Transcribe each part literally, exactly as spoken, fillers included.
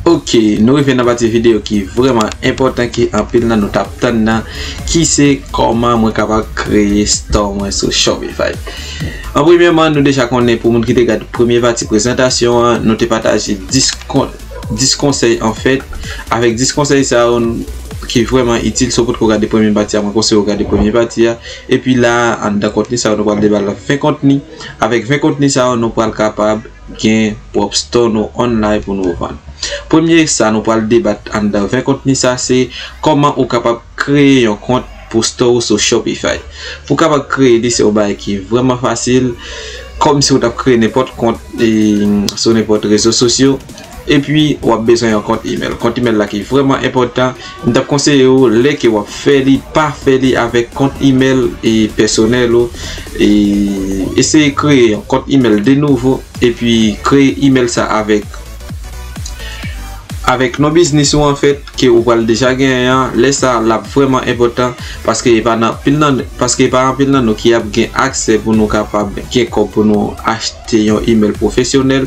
Ok, nou rive nan pati videyo ki vrèman enpòtan, ki anpil nan nou t ap tann nan, ki se kòman mwen kapab kreye store mwen sou Shopify. An premyèman, nou deja konnen, pou moun ki te gade premye pati prezantasyon an, nou te pataje dis kon-, dis konsèy anfèt. Avèk dis konsèy sa yo ki vrèman itil, si w potko gade premye pati a, mwen konseye w gade premye pati a. Epi la, anndan kontni sa yo, nou pral debat ven kontni. Avèk ven kontni sa yo, nou pral kapab gen pwòp store nou online pou nou vann. Premye sa nou pral debat anndan ven kontni sa, se kòman ou kapab kreye yon kont pou store ou sou Shopify. Pou kapab kreye li, se yon bagay ki vrèman fasil. Kòm si w t ap kreye nenpòt kont, e, sou nenpòt rezo sosyo. Epi, w ap bezwen yon kont email. Kont email la ki vrèman enpòtan. M t ap konseye w, lè ke w ap fè li, pa fè li avèk kont email e pèsonèl ou. E eseye kreye yon kont email de nouvo, epi kreye email sa avèk, avèk non biznis ou, anfèt, ke ou pral deja genyen an. Lè sa, l ap vrèman enpòtan, paske e pa nan anpil nan, paske e pa anpil nan nou ki ap gen aksè pou nou kapab gen kòb pou nou achte yon email pwofesyonèl.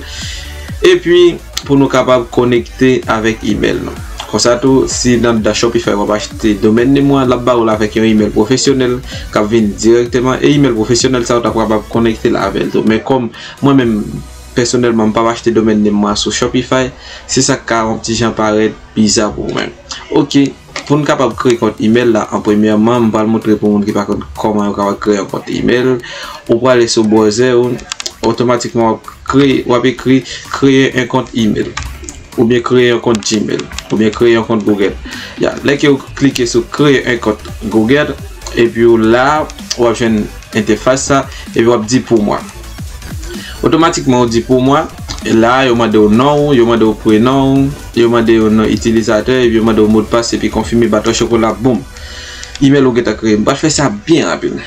Epi, pou nou kapab konekte avèk email nou. Konsa tou, si nan, nan Shopify w ap achte domèn name ou an, l ap ba ou l avèk yon email pwofesyonèl k ap vin dirèkteman, e email pwofesyonèl sa ou t ap kapab konekte l avè l tou. Men kòm mwen menm, pèsonèlman, m p ap achte domèn name mwen sou Shopify, se sa k ka yon ti jan parèt biza pou mwen. Ok, pou n kapab kreye kont email la, an premyèman, m pral montre pou moun ki pa konn kòman yo kapab kreye yon kont email. Ou prale sou browser ou, otomatikman w ap kreye, w ap ekri kreye yon kont email, oubyen kreye yon kont Gmail, oubyen kreye yon kont Google. Ya, lè ke w klike sou kreye yon kont Google, epi w la, w ap jwenn entèfas sa, epi w ap di pour moi. Otomatikman, ou di pour moi, e la, yo mande w non ou, yo mande w prenon ou, yo mande w non itilizatè, epi yo mande w modpas, epi konfime batò chokola, boum. Email ou gentan kreye. M pral fè sa byen rapid.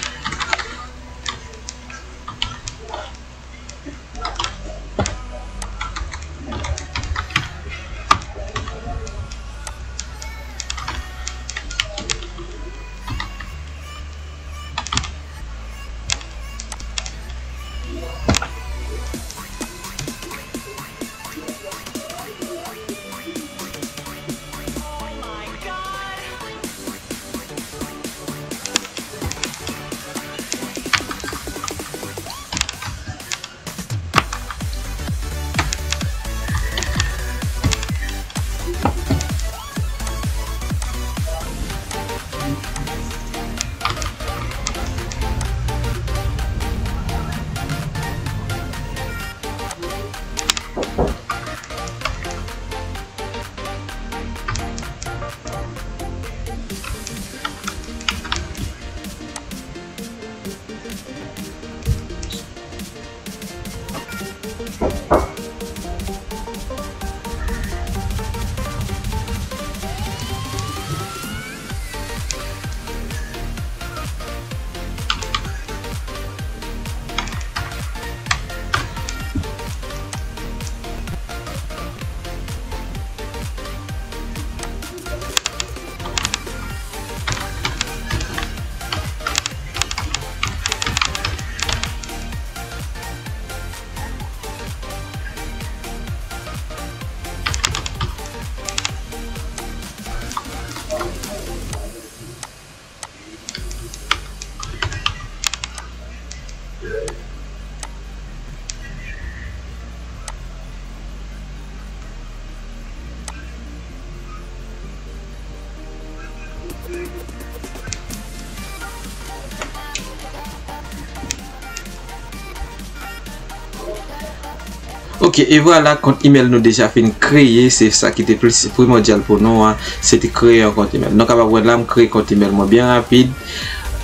Ok, e vwala, kont email nou deja fin kreye. Se sa ki te plis primòdyal pou nou an, se te kreye yon kont email. Nou kapab wè la, m kreye kont email mwen byen rapid.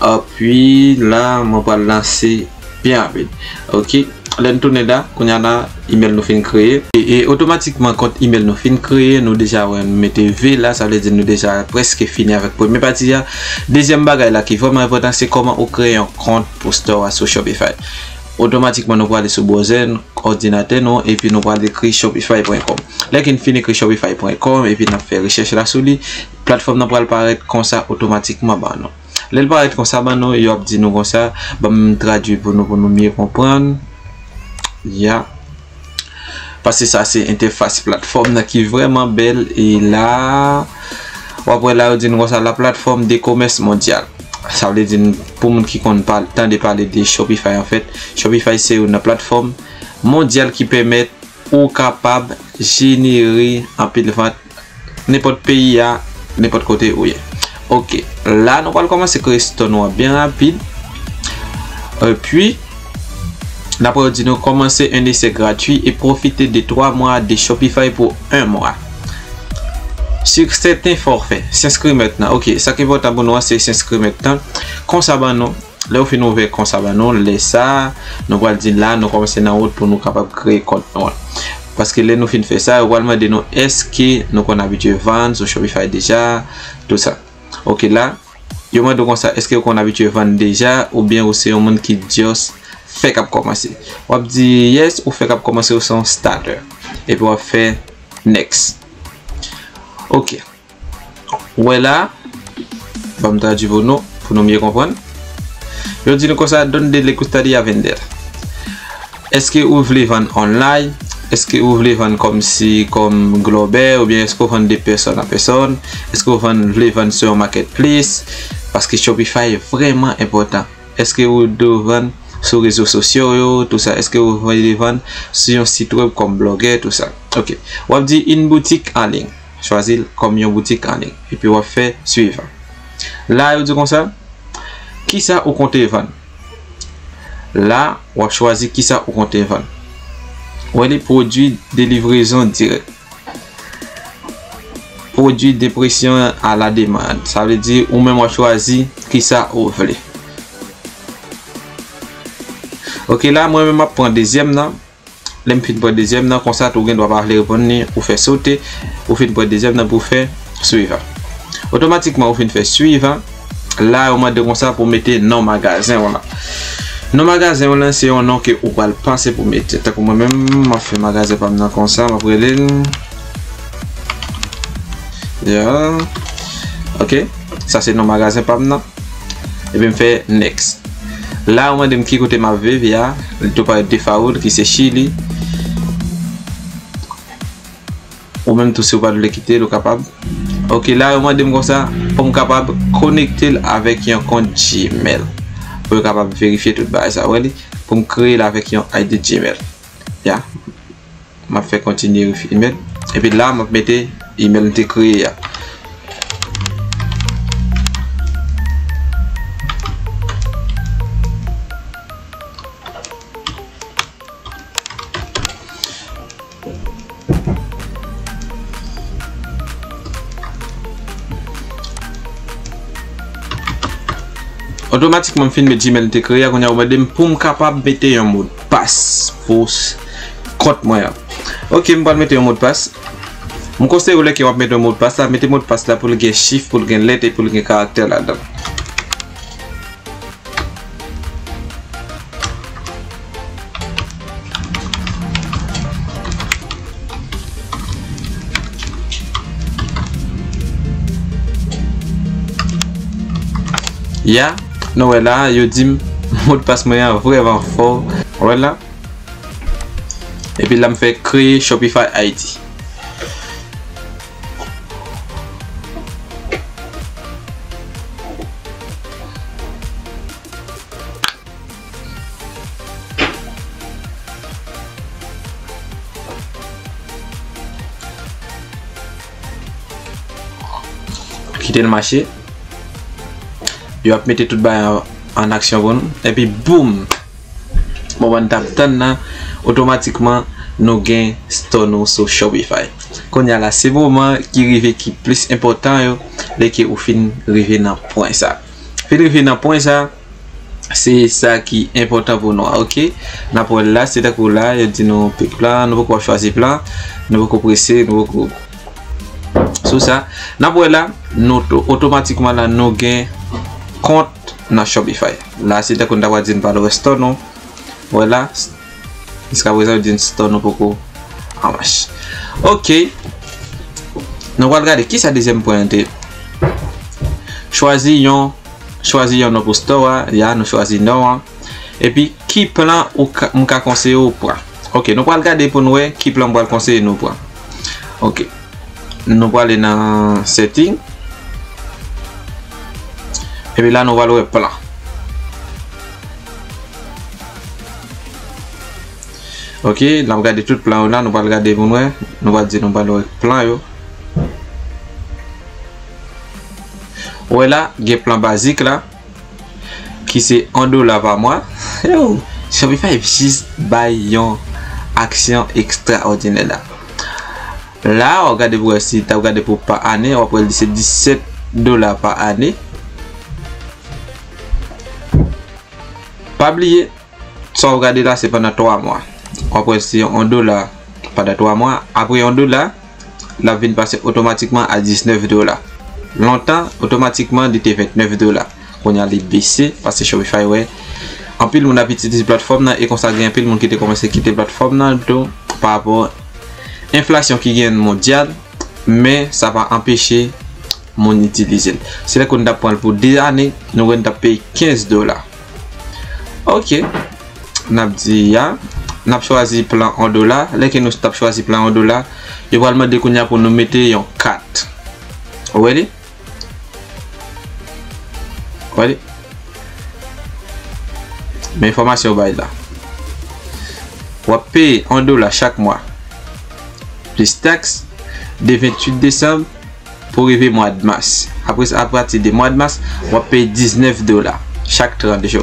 Epi la, mwen pral lanse byen rapid. Ok, lè n tounen la, kounye a la, email nou fin kreye. E, e otomatikman, kont email nou fin kreye, nou deja wè, nou mete V la, sa vle di nou deja prèske fini avèk premye pati a. Dezyèm bagay la ki vrèman enpòtan, se kòman ou kreye yon kont pou store a sou Shopify. Otomatikman, nou prale sou browser n, òdinatè nou, epi nou pral ekri shopify pwen kòm. Lè ke n fin ekri shopify pwen kòm, epi n ap fè rechèch la sou li, platfòm nan pral parèt konsa otomatikman ba nou. Lè l parèt konsa ba nou, yo ap di nou konsa, ban m tradui pou nou, pou nou mye konprann. Ya. Paske sa se entèfas platfòm nan ki vrèman bèl. E la, w ap wè la yo di n konsa, la plateforme de commerce mondiale. Sa vle di n, pou moun ki konn pa, tande pale de Shopify anfèt, Shopify se youn nan platfòm mondyal ki pèmèt ou kapab jenere anpil vant nenpòt peyi a, nenpòt kote ou ye. Ok, la nou pral kòmanse kreye store nou an byen rapid. Epi, n ap di nou commencez un essai gratuit et profitez de trois mois de Shopify pour un mois. Sur certains forfaits, s'inscrire maintenant. Ok, sa ki enpòtan pou nou an se s'inscrire maintenant. Konsa ban nou, lè ou fin ouvè konsa ban nou, lè sa, nou pral di la, nou kòmanse nan wout pou nou kapab kreye kont nou an. Paske lè nou fin fè sa, yo pral mande nou èske nou konn abitye vann sou Shopify deja, tout sa. Ok, la, yo mande w konsa, èske ou konn abitye vann deja, oubyen ou se yon moun ki just fèk ap kòmanse? W ap di yes, ou fèk ap kòmanse, ou se yon starter. Epi w ap fè next. Ok. Ou wè la, ban m tradui pou nou, pou nou mye konprann. Yo di nou konsa, ¿dónde le gustaría vender? Èske ou vle vann online? Èske ou vle vann kòmsi, kòm globè, oubyen èske ou vann de pèsòn a pèsòn? Èske ou vann, vle vann sou yon marketplace? Paske Shopify vrèman enpòtan. Èske ou dwe vann sou rezo sosyo yo, tout sa? Èske ou vle vann sou yon sit wèb kòm blogè, tout sa? Ok. W ap di une boutique en ligne. Chwazi l kòm yon boutik an liy. Epi w ap fè suivant. La, yo di konsa, kisa ou konte vann? La, w ap chwazi kisa ou konte vann. Ou wè li, produit de livraison directe. Produit d'impression à la demande. Sa vle di, ou menm w ap chwazi kisa ou vle. Ok, la, mwen menm m ap pran dezyèm nan. Lè m fin pran dezyèm nan, konsa tou ou gen dwa pa vle reponn li, ou fè sote, ou fin pran dezyèm nan pou w fè suivant. Otomatikman, ou fin fè suivant, la, yo mande konsa pou w mete non magazen w lan. Non magazen w lan, se yon non ke ou pral panse pou w mete. Tankou mwen menm, m ap fè magazen pa m nan konsa, m ap rele l. Ya. Ok. Sa se non magazen pa m nan. Epi m fè next. La, yo mande m ki kote m ap viv, ya. Li tou parèt default, ki se Chili. Ou menm tou, si w pa t vle kite l, ou kapab. Ok, la, yo mande m konsa, pou m kapab konekte l avèk yon kont Gmail. Pou yo kapab verifye tout bagay sa, w wè li. Pou m kreye l avèk yon I D Gmail. Ya. M ap fè kontinye with email. Epi la, m ap mete email m te kreye a. Otomatikman, m fin met Gmail m te kreye a, kounye a, ou mande m pou m kapab mete yon modpas pou s-, kont mwen an. Ok, m pral mete yon modpas. M konseye w lè ke w ap mete yon modpas la, mete modpas la pou l gen chif, pou l gen lèt e pou l gen karaktè ladan l. Ya, nou wè la, yo di m modpas mwen an vrèman fò. Wè la. Epi la, m fè kreye Shopify I D. Kite l mache. Yo ap mete tout bagay an, an aksyon pou nou. Epi boum! Moman n t ap tann nan, otomatikman, nou gen store nou sou Shopify. Kounye a la, se moman ki rive ki plis enpòtan yo, lè ke ou fin rive nan pwen sa. Fin rive nan pwen sa, se sa ki enpòtan pou nou an, ok? N ap wè la, se tankou la, yo di nou pi plan, nou poko ap chwazi plan, nou poko prese, nou poko sou sa. N ap wè la, nou to-, otomatikman la, nou gen kont nan Shopify. La, se tankou n ta pral di n pral wè store nou. Wè la, jiska prezan, yo di n store nou poko an mach. Ok. Nou pral gade kisa dezyèm pwen an te. Chwazi yon, chwazi yon non pou store a. Ya, nou chwazi non an. Epi, ki plan ou ka, m ka konseye w pran? Ok, nou pral gade pou nou wè ki plan m pral konseye nou pran. Ok. Nou prale nan setting. Epi la nou pral wè plan. Ok, n ap gade tout plan yo la, nou pral gade pou nou wè. Nou pral di nou pral wè plan yo. Ou wè la, gen plan bazik la, ki se yon dola pa mwa. Yo, Shopify jis bay yon aksyon ekstraòdinè la. La, w ap gade pou wè si t ap gade pou pa ane, w ap wè li se disèt dola pa ane. Pa bliye, sa w ap gade la se pandan twa mwa. W ap wè se yon dola pandan twa mwa. Apre yon dola, l ap vin pase otomatikman a diznèf dola. Lontan, otomatikman, li te vennèf dola. Kounye a, li bese, paske Shopify wè anpil moun ap itilize platfòm nan, e konsa gen anpil moun ki te kòmanse kite platfòm nan, tou, pa rapò enflasyon ki gen mondyal, men sa pa anpeche moun itilize l. Se lè ke nou t ap pran l pou de ane, nou wè n t ap peye kenz dola. Ok. N ap di ya. N ap chwazi plan yon dola. Lè ke nou t ap chwazi plan yon dola, yo pral mande kounye a pou nou mete yon kat. Ou wè li? Ou wè li? Men enfòmasyon yo bay la. W ap peye yon dola chak mwa. Plis taks, de venntuit desanm pou rive mwa d mas. Apre sa, apati de mwa d mas, w ap peye diznèf dola chak trant jou.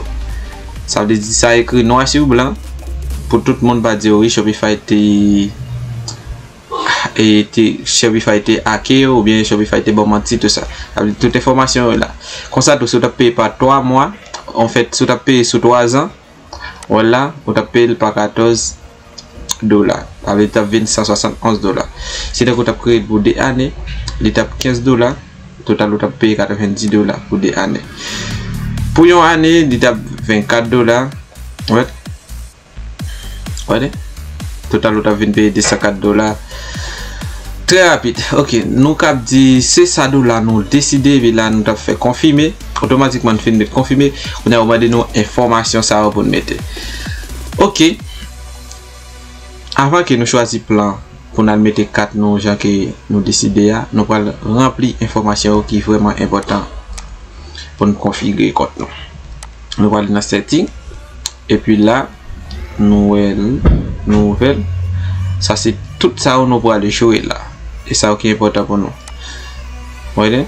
Sa vle di sa ekri nwa sou blan pou tout moun pa di w wi Shopify te, e te, Shopify te hake w oubyen Shopify te ba w manti, tou sa. Sa vle di tout enfòmasyon yo la. Konsa tou, si w t ap peye pa twa mwa, anfèt, si w t ap peye sou twa zan, wè la, ou t ap peye l pa katòz dola. Sa vle di t ap vin san swasannonz dola. Si tankou w t ap kreye l pou de ane, li t ap kenz dola. Total ou t ap peye katrevenndis dola pou de ane. Pou yon ane, li t ap vennkat dola. Wè. Wè. Total ou t ap vin peye desankat dola. Trè rapid. Ok, nou kab di se sa dola nou deside, epi la nou t ap fè konfime. Otomatikman n fin met konfime. Kounye a yo mande nou enfòmasyon sa yo pou n mete. Ok. Avan ke nou chwazi plan pou n al mete kat nou jan ke nou deside a, nou pral ranpli enfòmasyon yo ki vrèman enpòtan pou n konfigire kont nou. Nou pral nan setting, epi la, nou wè l, nou ouvè l. Sa se tout sa yo nou pral jwe la. E sa yo ki enpòtan pou nou. Wè li?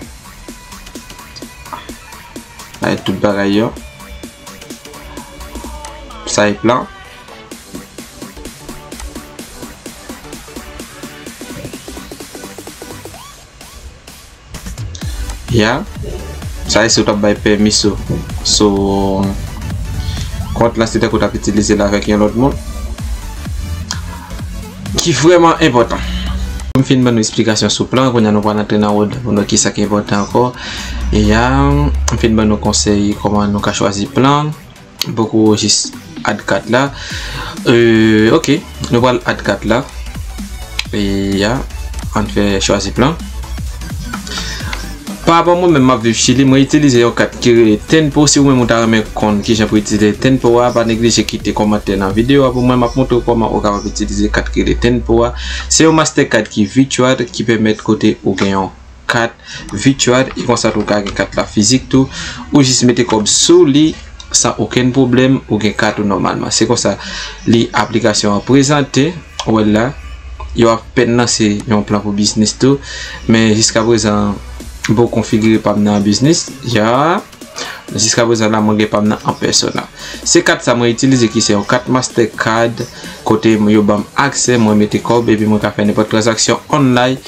Sa e tout bagay yo. Sa e plan. Ya. Sa e si w t ap bay pèmi sou, sou kont lan, se tankou w t ap itilize l avèk yon lòt moun. Ki vrèman enpòtan. M fin ban nou esplikasyon sou plan, kounye a nou pral antre nan wòd la pou nou wè kisa ki enpòtan ankò. E ya, m fin ban nou konsèy kòman nou ka chwazi plan. M poko jis add cart la. Euh, ok, nou pral add cart la. E ya, ann fè chwazi plan. Pa rapò mwen menm m ap viv Chili, mwen itilize yon kat ki rele Tenpo. Si ou menm ou ta renmen konn kijan pou itilize Tenpo a, pa neglije kite kòmantè nan videyo a pou mwen. M ap montre w kòman ou kapab itilize kat ki rele Tenpo a. Se yon Mastercard ki virtual ki pèmèt kote ou gen yon kat virtual, e konsa tou ou ka gen kat la fizik tou. Ou jis mete kòb sou li san okenn pwoblèm, ou gen kat ou nòmalman. Se konsa li aplikasyon an prezante. Ou wè l la, yo apèn lanse yon plan pou biznis tou. Men jiskaprezan, m poko konfigire pa m nan biznis. Ya, jiskaprezan la, mwen gen pa m nan an pèsonèl. Se kat sa mwen itilize ki se yon kat Mastercard, kote yo ban m aksè, mwen mete kòb, epi mwen ka fè nenpòt tranzaksyon online.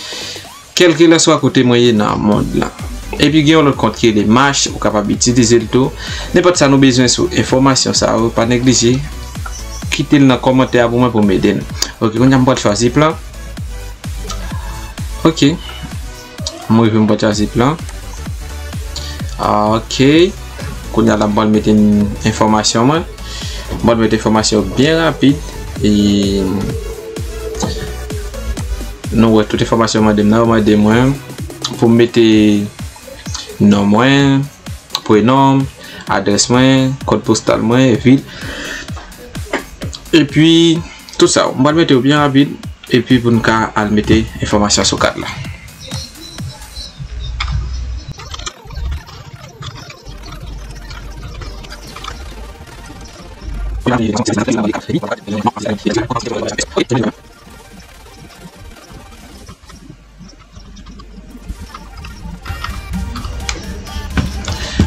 Kèlkelanswa kote mwen ye nan mond lan. Epi gen yon lòt kont ki rele Mash, ou kapab itilize l tou. Nenpòt sa nou bezwen sou enfòmasyon sa yo, pa neglije kite l nan kòmantè a pou mwen pou m ede n. Ok, kounye a m pral chwazi plan. Ok. M rive m pral chwazi plan. Ok. Kounye a la m pral mete enfòmasyon mwen. M pral mete enfòmasyon byen rapid. E nou wè tout enfòmasyon yo mande m nan, yo mande mwen pou m mete non mwen, prenon m, adrès mwen, kòd postal mwen, vil. Epi Tout sa, m pral mete yo byen rapid, epi pou n ka al mete enfòmasyon sou kat la.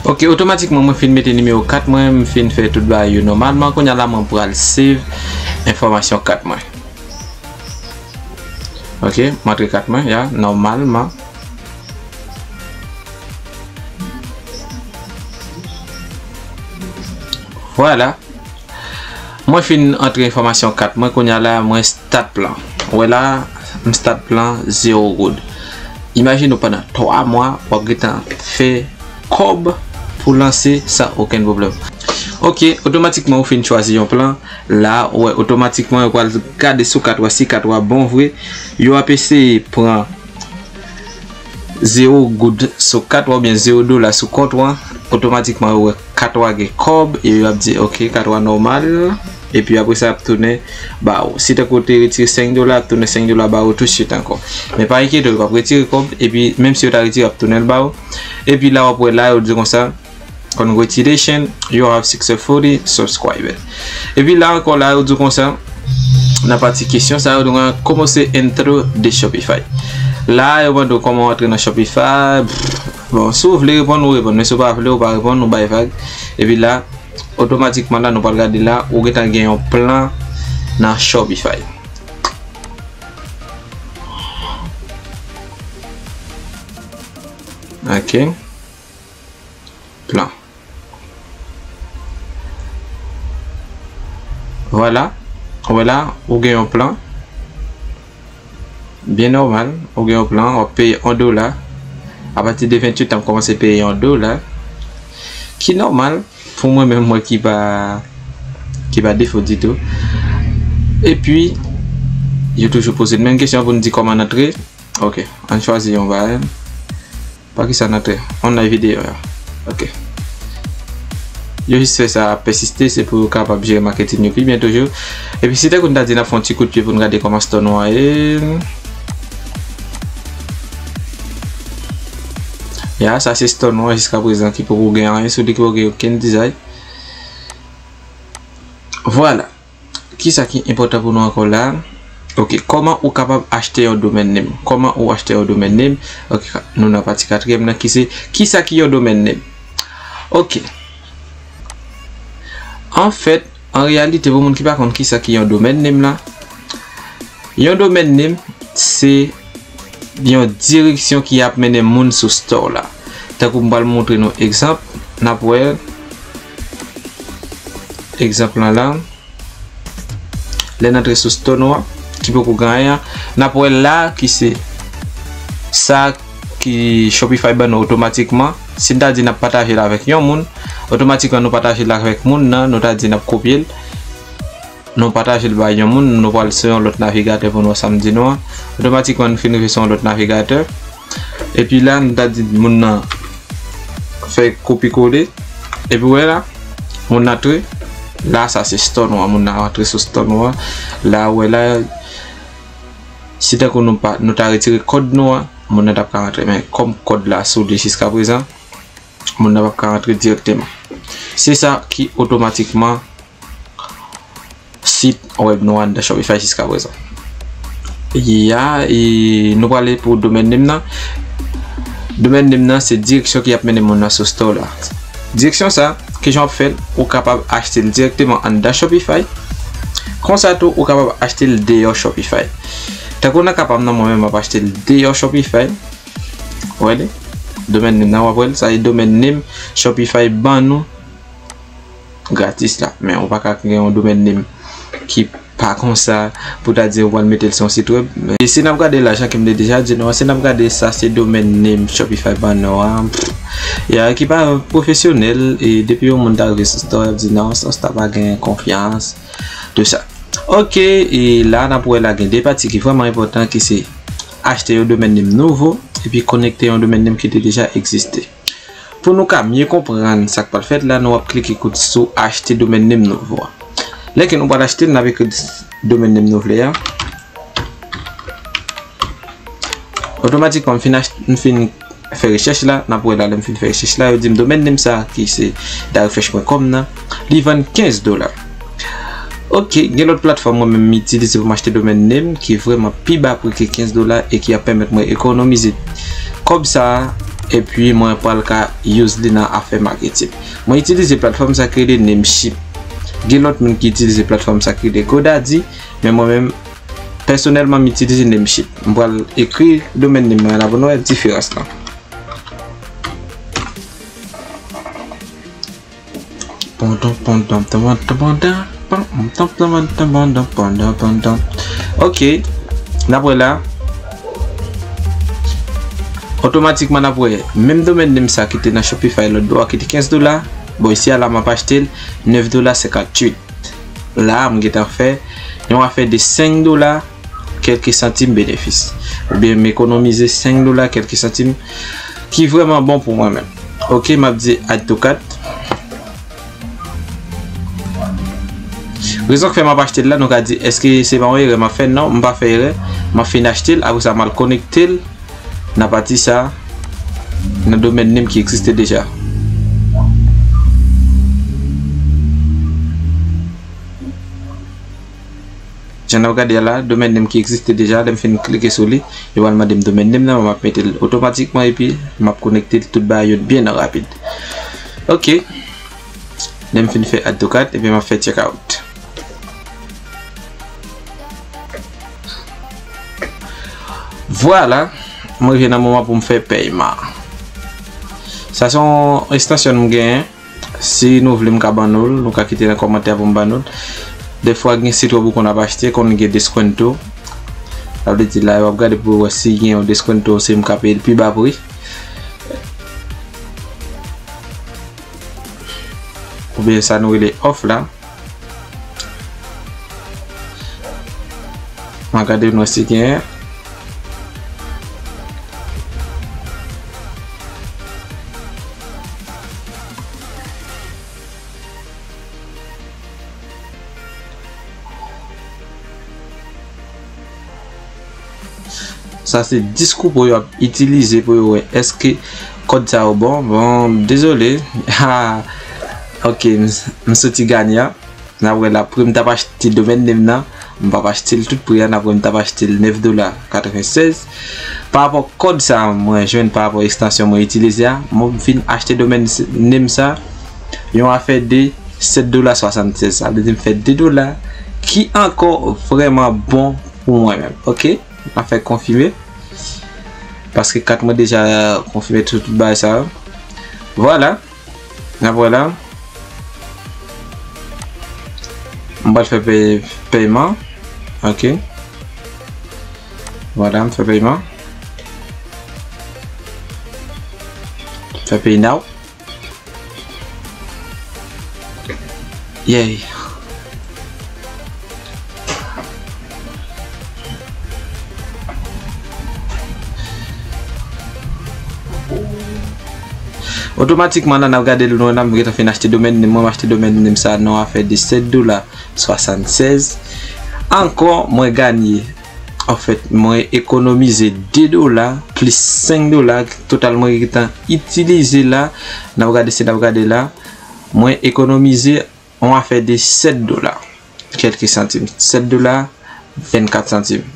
Ok, otomatikman mwen fin mete nimewo kat mwen, m fin fè tout bagay yo nòmalman. Kounye a la mwen pral save enfòmasyon kat mwen. Ok, m antre kat mwen, ya, nòmalman. Vwala. Mwen fin antre enfòmasyon kat mwen, kounye a la mwen start plan. Ou wè la, m start plan zewo goud. Imajine w pandan twa mwa, w ap gentan fè kòb pou lanse san okenn pwoblèm. Ok, otomatikman ou fin chwazi yon plan. La, ou wè, otomatikman yo pral gade sou kat ou a, si kat ou a bon vre. Yo ap eseye pran zewo goud sou kat ou a oubyen zewo dola sou kont ou an, otomatikman yo wè kat ou a gen kòb e yo ap di, ok, kat ou a nòmal. Epi apre sa, y ap tounen ba ou. Si tankou ou te retire senk dola, y ap tounen senk dola ba ou tousuit ankò. Men pa enkyete w, yo p ap retire kòb, epi menm si yo ta retire, y ap tounen l ba ou. Epi la, w ap wè la, yo di konsa, congratulations, you have successfully subscribed. Epi la ankò la, yo di konsa, nan pati kesyon sa, yo di konsa, comment to enter the Shopify. La, yo mande w kòman w antre nan Shopify. Bon, si w vle reponn, ou reponn. Men si w pa vle, ou pa reponn, ou bay vag. Epi la, otomatikman la, nou pral gade la, ou gentan gen yon plan nan Shopify. Ok. Plan. Vwala. Ou wè la, ou gen yon plan. Byen nòmal, ou gen yon plan, w ap peye yon dola. Apati de venntuit an, m kòmanse peye yon dola. Ki nòmal pou mwen menm, mwen ki pa, ki pa defo ditou. Epi, yo toujou poze n menm kesyon pou n di kòman n antre. Ok, ann chwazi yon bagay. Pa kisa n antre? Online video a. Ok. Yo jis fè sa ap pèsiste, se pou yo kapab jere maketin yo pi byen toujou. Epi si tankou n ta di n ap fè yon ti kout pye pou n gade kòman store nou an ye. Ya, sa se store nou an jiska prezan ki poko gen anyen sou li, ki poko gen okenn dizay. Vwala. Kisa ki enpòtan pou nou ankò la? Ok, kòman ou kapab achte yon domain name? Kòman ou achte yon domain name? Ok, nou nan pati katriyèm nan ki se, kisa ki yon domain name? Ok. Anfèt, an reyalite, pou moun ki pa konn kisa ki yon domain name la, yon domain name se yon direksyon ki ap mennen moun sou store la. Tankou m pral montre nou egzanp, n ap wè egzanp lan la. Lè n antre sou store nou an, ki poko gen anyen an, n ap wè la ki se sa ki Shopify ban nou otomatikman. Si n ta di n ap pataje l avèk yon moun, otomatikman nou pataje l avèk moun nan, nou ta di n ap kopye l, nou pataje l bay yon moun, nou pral sou yon lòt navigatè pou nou wè sa m di nou an. Otomatikman nou fin rive sou yon lòt navigatè. Epi la, nou ta di moun nan fè kopi kole. Epi wè la, moun nan antre. La, sa se store nou an. Moun nan antre sou store nou an. La, wè la, si tankou nou pa, nou ta retire kòd nou an, moun nan t ap ka rantre. Men kòm kòd la sou li jiska prezan, moun nan p ap ka rantre dirèkteman. Se sa ki otomatikman sit wèb nou anndan Shopify jiska prezan. Ya, e nou prale pou domain name nan. Domain name nan se direksyon ki ap mennen moun nan sou store la. Direksyon sa, kijan w ap fè l? Ou kapab achte l dirèkteman anndan Shopify. Konsa tou, ou kapab achte l deyò Shopify. Tankou nan ka pa m nan, mwen menm m ap achte l deyò Shopify. Ou wè li? Domain name nan, w ap wè l, sa e domain name Shopify ban nou gratis la. Men ou pa ka gen yon domain name ki pa konsa pou ta di ou pral mete l sou yon sit wèb. Men si n ap gade la, jan ke m te deja di nou an, si n ap gade sa se domain name Shopify ban nou an, pff, ya, ki pa pwofesyonèl, e depi yon moun ta rive sou store, y ap di non, sa, sa pa gen konfyans, tou sa. Ok, e la n ap wè la gen de pati ki vrèman enpòtan ki se achte yon domain name nouvo epi konekte yon domain name ki te deja egziste. Pou nou ka mye konprann sa k pral fèt la, nou ap klike kout sou achte domain name nouvo a. Lè ke nou pral achte l, n ap ekri domèn name nou vle a. Otomatikman, m fin achte, m fin fè rechèch la, n ap wè la, lè m fin fè rechèch la, yo di m domèn name sa ki se darefresh pwen kòm nan, li vann kenz dola. Ok, gen lòt platfòm mwen menm m itilize pou m achte domèn name ki vrèman pi ba pri ke kenz dola e ki ap pèmèt mwen ekonomize kòb sa a, epi mwen pral ka use li nan afè maketin. Mwen itilize platfòm sa ki rele Namecheap. Gen lòt moun ki itilize platfòm sa ki rele GoDaddy, men mwen menm, pèsonèlman, m itilize Namecheap. M pral ekri domèn name mwen la pou nou wè diferans lan. Pandan, pandan, pandan, pandan, pandan, pandan, pandan, pandan, pandan. Ok, n ap wè la. Otomatikman, n ap wè menm domèn name sa ki te nan Shopify lòt bò a, ki te kenz dola. Bon, isi a la, m ap achte l nèf dola senkantuit. La, m gentan fè yon afè de senk dola kèlke santim benefis. Oubyen m ekonomize senk dola kèlke santim ki vrèman bon pou mwen menm. Ok, m ap di add to cart. Rezon k fè m ap achte l la, nou ka di, èske se pa yon erè m ap fè? Non, m pa fè erè. M ap fin achte l, apre sa, m al konekte l nan pati sa, nan domèn name ki egziste deja. Jan n ap gade a la, domèn name ki egziste deja, lè m fin klike sou li, yo pral mande m domèn name nan, m ap mete l otomatikman epi m ap konekte l tout bagay yo byen rapid. Ok. Lè m fin fè add to cart, epi m ap fè check out. Vwala, mwen rive nan moman pou m fè pèyman. Sa se yon ekstansyon m genyen. Si nou vle m ka ban nou l, nou ka kite nan kòmantè pou m ban nou l. Dèfwa gen sit wèb ou konn ap achte, konn gen deskwento. Sa vle di la, w ap gade pou wè si gen yon deskwento, se m ka peye l pi ba pri. Oubyen sa nou rele off la. Mwen gade nou si gen. Sa se dis koupo yo ap itilize pou yo wè èske kòd sa yo bon. Bon, dezole. Ah, ok, m, m soti ganye a. N ap wè la, pri m t ap achte domèn name nan, m p ap achte l tout pri a, n ap wè m t ap achte l nèf dola katrevennsèz. Pa rapò kòd sa a mwen jwenn pa rapò ekstansyon mwen itilize a, mwen vin achte domèn name sa, yon afè de sèt dola swasannsèz. Sa vle di m fè de dola, ki ankò vrèman bon pou mwen menm. Ok? M ap fè konfime. Paske kat mwen deja konfime tout, tout bagay sa yo. Vwala. N ap wè la. M pral fè pey-, pèyman. Ok. Vwala, m fè pèyman. Fè pay now. Yay. Otomatikman la, n ap gade l, nou, n ap gentan fin achte domèn name, mwen m achte domèn name sa nan yon afè de sèt dola swasannsèz. Ankò, mwen ganye. Anfèt, mwen ekonomize de dola plis senk dola total mwen gentan itilize la. N ap gade, si n ap gade la, mwen ekonomize yon afè de sèt dola kèlke santim. Sèt dola vennkat santim.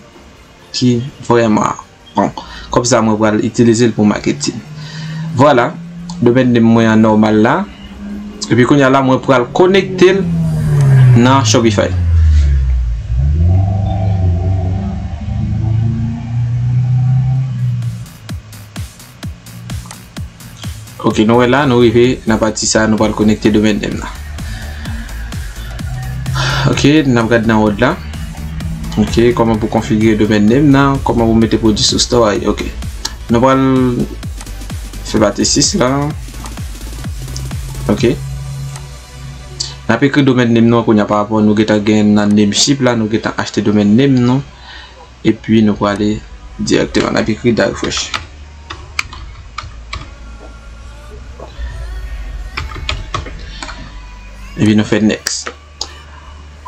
Ki vrèman bon. Kòb sa mwen pral itilize l pou maketin. Vwala, domèn name mwen an nòmal la. Epi kounye a la, mwen pral konekte l nan Shopify. Ok, nou wè la, nou rive nan pati sa, nou pral konekte domèn name nan. Ok, n ap gade nan wòd la. Ok, kòman pou konfigire domèn name nan, kòman pou mete pwodui sou store a, ok. Nou pral fè pati sis la. Ok. N ap ekri domèn name nou an kounye a pa rapò nou gentan gen nan Namecheap la, nou gentan achte domèn name nou. Epi nou prale dirèkteman. N ap ekri Darefresh. Epi nou fè next.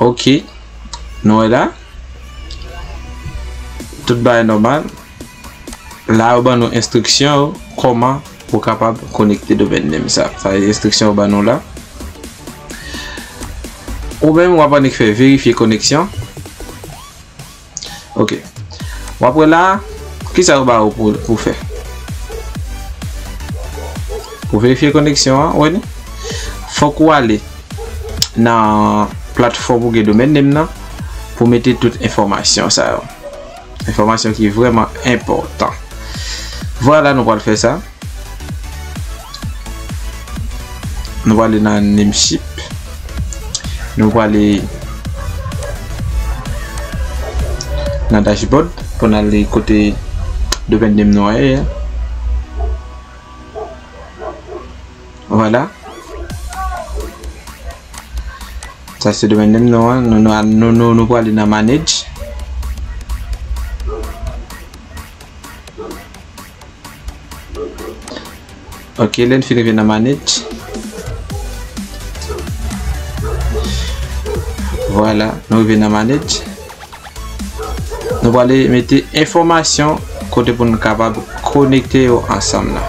Ok. Nou wè la. Tout bagay nòmal. La, yo ban nou enstriksyon yo, kòman pou w kapab konekte domain name sa. Sa se enstriksyon yo ban nou la. Ou menm, w ap annik fè verifye koneksyon. Ok. W ap wè la, kisa yo ba ou pou, pou fè? Pou verifye koneksyon an, ou wè ni? Fòk ou ale nan platfòm ou gen domain name nan pou mete tout enfòmasyon sa yo. Enfòmasyon ki vrèman enpòtan. Vwala, nou pral fè sa. Nou prale nan Namecheap. Nou prale nan dashboard pou n ale kote domain name nou an ye a. Vwala. Sa se domain name nou an. Nou, nou, nou, nou, nou prale nan manage. Ok, lè n fin rive nan manage. Vwala, nou rive nan manage. Nou prale mete enfòmasyon kote pou n kapab konekte yo ansanm nan.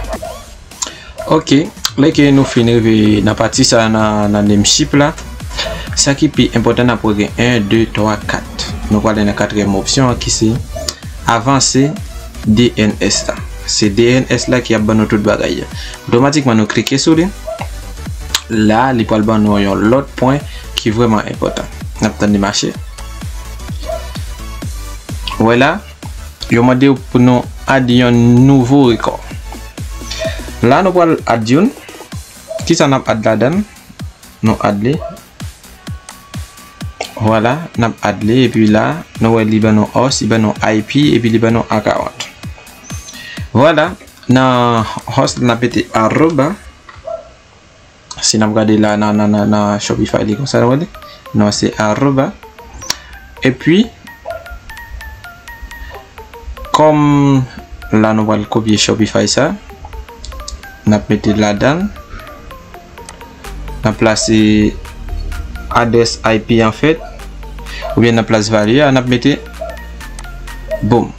Ok, lè ke nou fin rive nan pati sa nan, nan Namecheap la, sa ki pi enpòtan, n ap wè gen en, de, twa, kat. Nou prale nan katriyèm opsyon an ki se avanse D N S la. Se D N S la ki ap ban nou tout bagay yo. Otomatikman nou klike sou li. La, li pral ban nou yon lòt pwen ki vrèman enpòtan. N ap tann li mache. Ou wè la, yo mande w pou nou add yon nouvo rekò. La, nou pral add youn. Kisa n ap add ladan l? Nou add li. Vwala, n ap add li, epi la, nou wè li ban nou host, li ban nou I P, epi li ban nou account. Vwala, nan host la, n ap mete aroba. Si n ap gade la nan, nan, nan, nan Shopify li konsa, nou wè li. Non, se aroba. Epi, kòm la nou pral kopye Shopify sa, n ap mete l ladan l. N ap plase adrès I P an fèt, oubyen nan plas value a, n ap mete boom.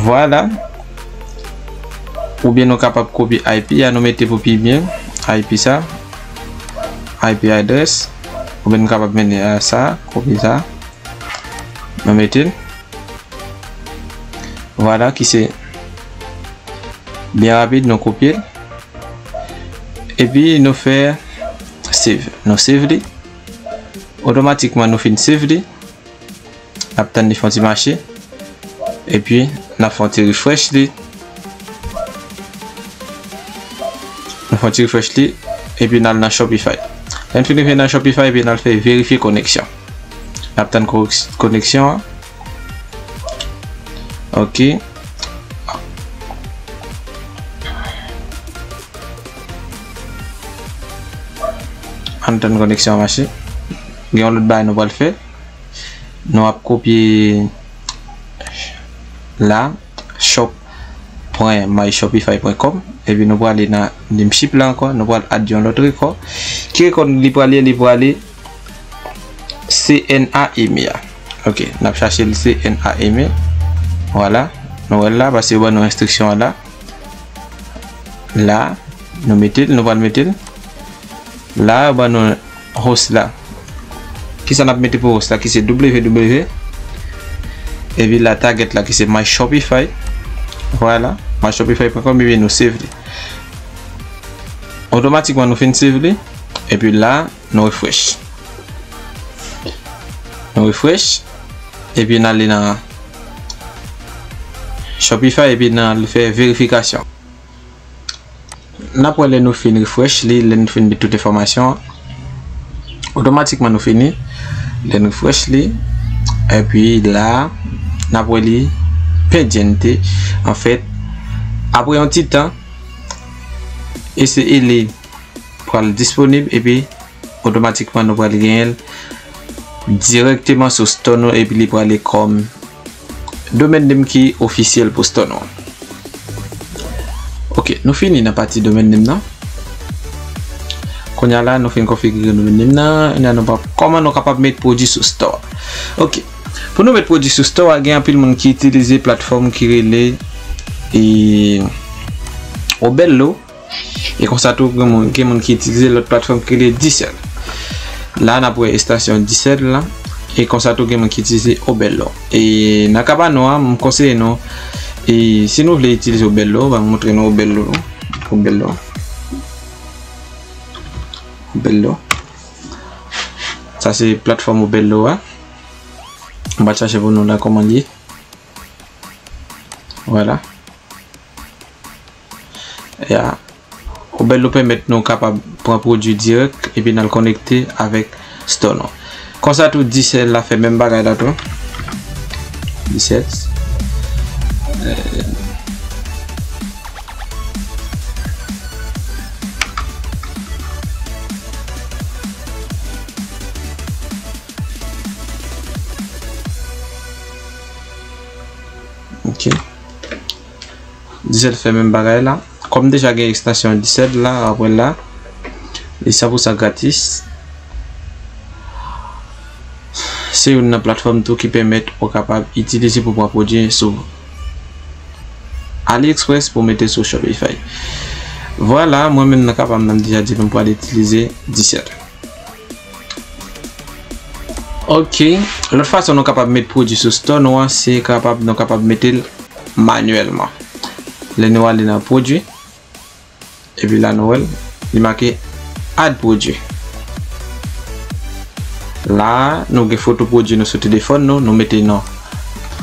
Vwala. Oubyen nou kapab kopye I P a, nou mete pou pi byen, I P sa, I P adrès. Oubyen nou kapab mennen a sa, kopye sa. Nou mete l. Vwala, ki se byen rapid, nou kopye l. Epi nou fè save. Nou save li. Otomatikman nou fin save li. N ap tann li fè yon ti mache. Epi n ap fè yon ti refresh li. Nou fè yon ti refresh li. Epi n al nan Shopify. Lè n fin rive nan Shopify, epi n al fè verifye koneksyon. N ap tann ko-, koneksyon an. Ok. Ann tann koneksyon an mache. Gen yon lòt bagay nou pral fè. Nou ap kopye la, shop pwen my shopify pwen com, epi nou prale nan Namecheap la ankò, nou pral add yon lòt rekò. Ki rekò li prale? Li prale C N A M E a. Ok, n ap chache l C N A M E. Vwala, nou wè l la, paske yo ban nou enstriksyon an la. La, nou mete l, nou pral mete l. La, yo ban nou host la. Kisa n ap mete pou host la, ki se W W W. Epi la, target la, ki se my shopify. Vwala, my shopify pwen com, epi nou save li. Otomatikman, nou fin save li. Epi la, nou refresh. Nou refresh. Epi n ale nan Shopify, epi n al fè verifikasyon. N ap wè lè nou fin refresh li, lè nou fin met tout enfòmasyon an. Otomatikman nou fini. Lè n refresh li. Epi la, n ap wè li pendyente. Anfèt, apre yon ti tan, e se e li pral disponib, epi otomatikman nou pral genyen l dirèkteman sou store nou, epi li prale kòm domain name ki ofisyèl pou store nou. Ok, nou fini nan pati domain name nan. Kounye a la, nou fin konfigire nou menm nan. Kounye a, nou pa, kòman nou kapab met pwodui sou store? Ok. Pou nou met pwodui sou store a, gen anpil moun ki itilize platfòm ki rele, e, Obello. E konsa tou, gen moun, gen moun ki itilize lòt platfòm ki rele Digicel. La, n ap wè estasyon Digicel la. E konsa tou, gen moun ki itilize Obello. E nan ka pa nou an, m konseye nou, e si nou vle itilize Obello, ban m montre nou Obello. Obello. Obello. Sa se platfòm Obello a. M pral chache pou nou la kòman l ye. Vwala. Ya. Obello pèmèt nou kapab pran pwodui dirèk epi n al konekte avèk store nou. Konsa tou, Digicel la fè menm bagay la tou. Digicel. Eh, ok. Digicel fè menm bagay la. Kòm deja gen ekstansyon Digicel la, apre la, li san pou san gratis. Se youn nan platfòm tou ki pèmèt ou kapab itilize pou pran pwodui sou AliExpress pou mete sou Shopify. Vwala, mwen menm nan ka pa m nan m deja di nou m pral itilize Digicel. Ok, lòt fason nou kapab met pwodui sou store nou an, se kapab, nou kapab mete l manyèlman. Lè nou ale nan pwodui, epi la nou wè l, li make add pwodui. La, nou gen foto pwodui nou sou telefòn nou, nou mete non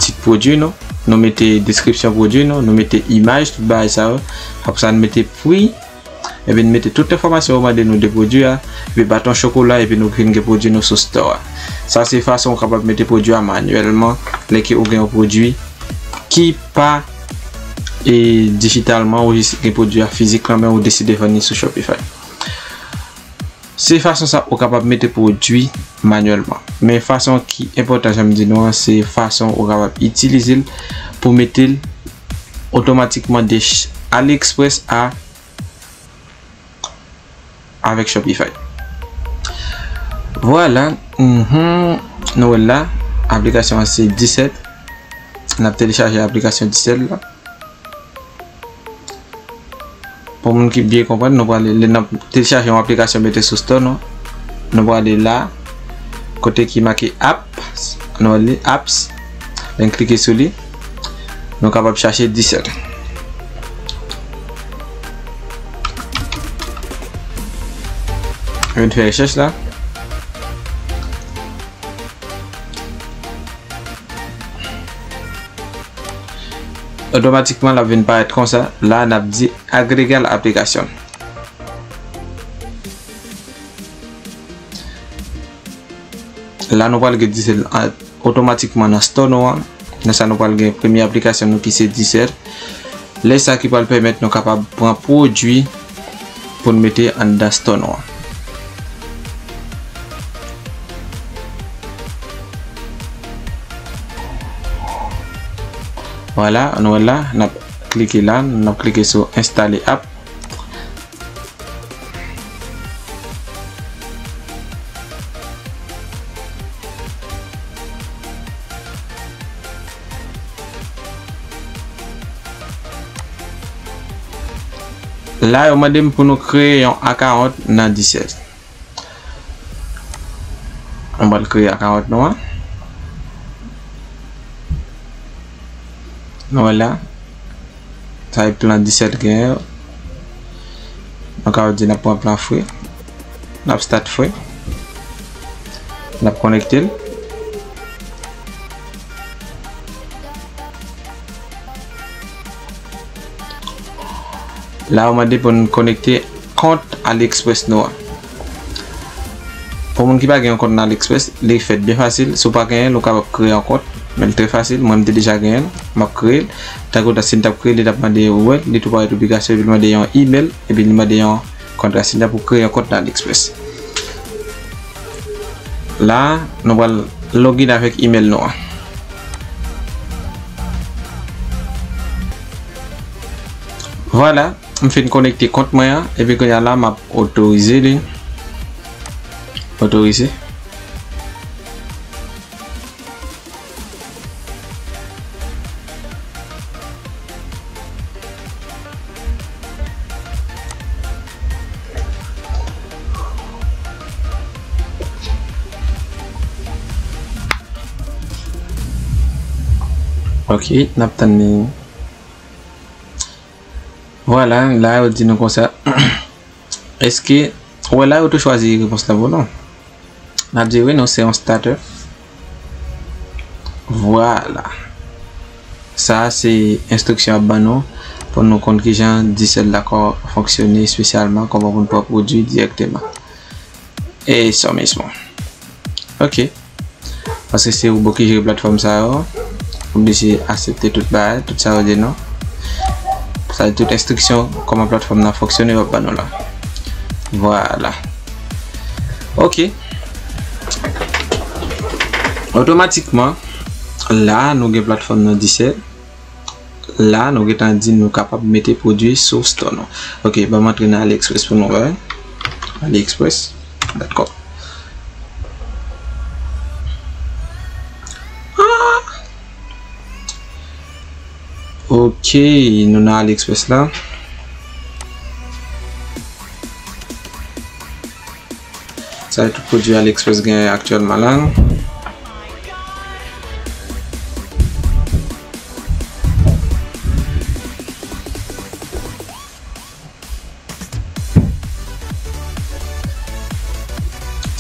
tit pwodui nou, nou mete deskripsyon pwodui nou, nou mete imaj, tout bagay sa yo. Apre sa, nou mete pri, epi n mete tout enfòmasyon yo mande nou de pwodui a, epi baton chokola, epi nou vin gen pwodui nou sou store a. Sa se fason ou kapab mete pwodui a manyèlman, lè ke ou gen yon pwodui ki pa, e, dijitalman, ou jis gen pwodui a fizik nan men ou, deside vann li sou Shopify. Se fason sa ou kapab mete pwodui manyèlman. Men fason ki enpòtan, jan m di nou an, se fason ou kapab itilize l pou mete l otomatikman de ch-, AliExpress a avèk Shopify. Vwala, mhm, nou wè l la, aplikasyon an se Digicel. N ap telechaje aplikasyon Digicel la. Pou moun ki byen konprann, nou prale, lè n ap telechaje yon aplikasyon mete sou store nou, nou prale la, kote ki make apps, nou li apps, lè n klike sou li, nou kapab chache Digicel. Vin fè rechèch la. Otomatikman, l ap vin parèt konsa. La, n ap di agregar la aplicación. La, nou pral gen Digicel an, otomatikman nan store nou an. Nan sa, nou pral gen premye aplikasyon nou ki se Digicel. Lè sa ki pral pèmèt nou kapab pran pwodui pou n mete anndan store nou an. Vwala, nou wè la, n ap klike la, n ap klike sou installer app. La, yo mande m pou nou kreye yon akawont nan Digicel. Nou pral kreye akawont nou an. Nou wè la. Sa e plan Digicel genyen yo. Nou ka di n ap pran plan free. N ap start free. N ap konekte l. La, yo mande pou n konekte kont AliExpress nou an. Pou moun ki pa gen yon kont nan AliExpress, li fèt byen fasil. Si w pa genyen l, ou kapab kreye yon kont, men l trè fasil. Mwen, m te deja genyen l, m ap kreye l. Tankou si n t ap kreye l, li t ap mande, ou wè, li tou parèt oblikasyon, epi l mande yon email, epi li mande yon kontra. Si n t ap kreye yon kont nan AliExpress. La, nou pral login avèk email nou an. Vwala, m fin konekte kont mwen an, epi kounye a la, m ap otorize li. Otorize. Ok, n ap tann li. Vwala, la yo di nou konsa. Èske, ou wè la yo tou chwazi repons la pou nou? N ap di wi, nou se yon starter. Vwala. Sa a se enstriksyon y ap ban nou pou nou konn kijan Dissel la ka fonksyone espesyalman, kòman pou n pran pwodui dirèkteman. E sa mismo. Ok. Paske se Robo ki jere platfòm sa yo. Oblije aksepte tout bagay, tout sa yo di nou. Sa se tout enstriksyon kòman platfòm nan fonksyone yo ap ban nou la. Vwala. Ok. Otomatikman, la nou gen platfòm nan Dissel. La, nou gentan di nou kapab mete pwodui sou store nou. Ok, ban m antre nan AliExpress pou nou wè. AliExpress dot com. Ah! Ok, nou nan AliExpress la. Sa se tout pwodui AliExpress gen aktyèlman la.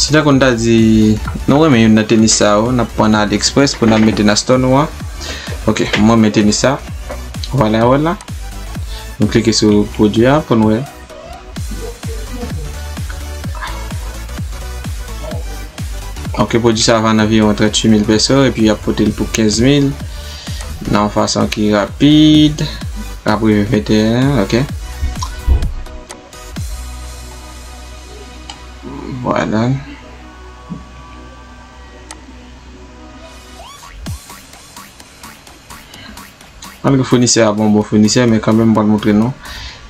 Si tankou n ta di, nou renmen youn nan tenis sa yo, n ap pran nan AliExpress pou n al mete nan store nou an. Ok, mwen renmen tenis sa. Vwala, vwala. Nou klike sou pwodui a pou n wè. Ok, pwodui sa a vann anviwon tranntuit mil peso, epi y ap pote l pou kenz mil nan yon fason ki rapid. L ap rive venteyen, ok. Vwala. Malgre founisè a pa yon bon founisè, men kanmenm m pral montre nou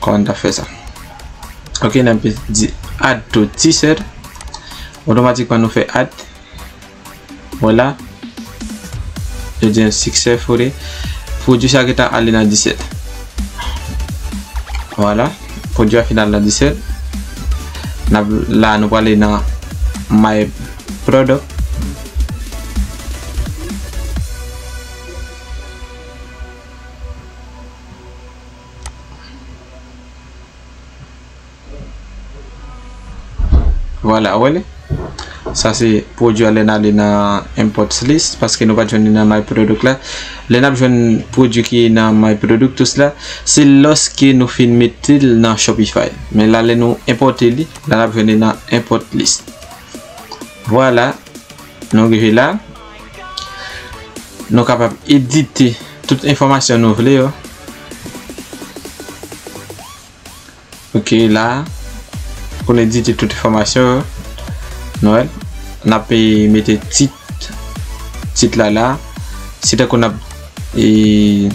kòman n ta fè sa. Ok, n ap di add to T-shirt. Otomatikman nou fè add. Vwala. Yo di n successfully. Pwodui sa gentan ale nan Dissel. Vwala. Pwodui a fin al nan Dissel. N ap, la nou prale nan My Product. Vwala, ou wè li? Sa se pwodui a lè n ale nan import list, paske nou pa t jwenn li nan My Product la. Lè n ap jwenn pwodui ki nan My Product la, se lòske nou fin mete l nan Shopify. Men la, lè nou enpòte li, la n ap jwenn li nan import list. Vwala, nou rive la. Nou kapab edite tout enfòmasyon nou vle yo. Ok, la, pou n edite tout enfòmasyon yo, nou wè, n ap, e, mete tit, tit la la. Si tankou n ap, e,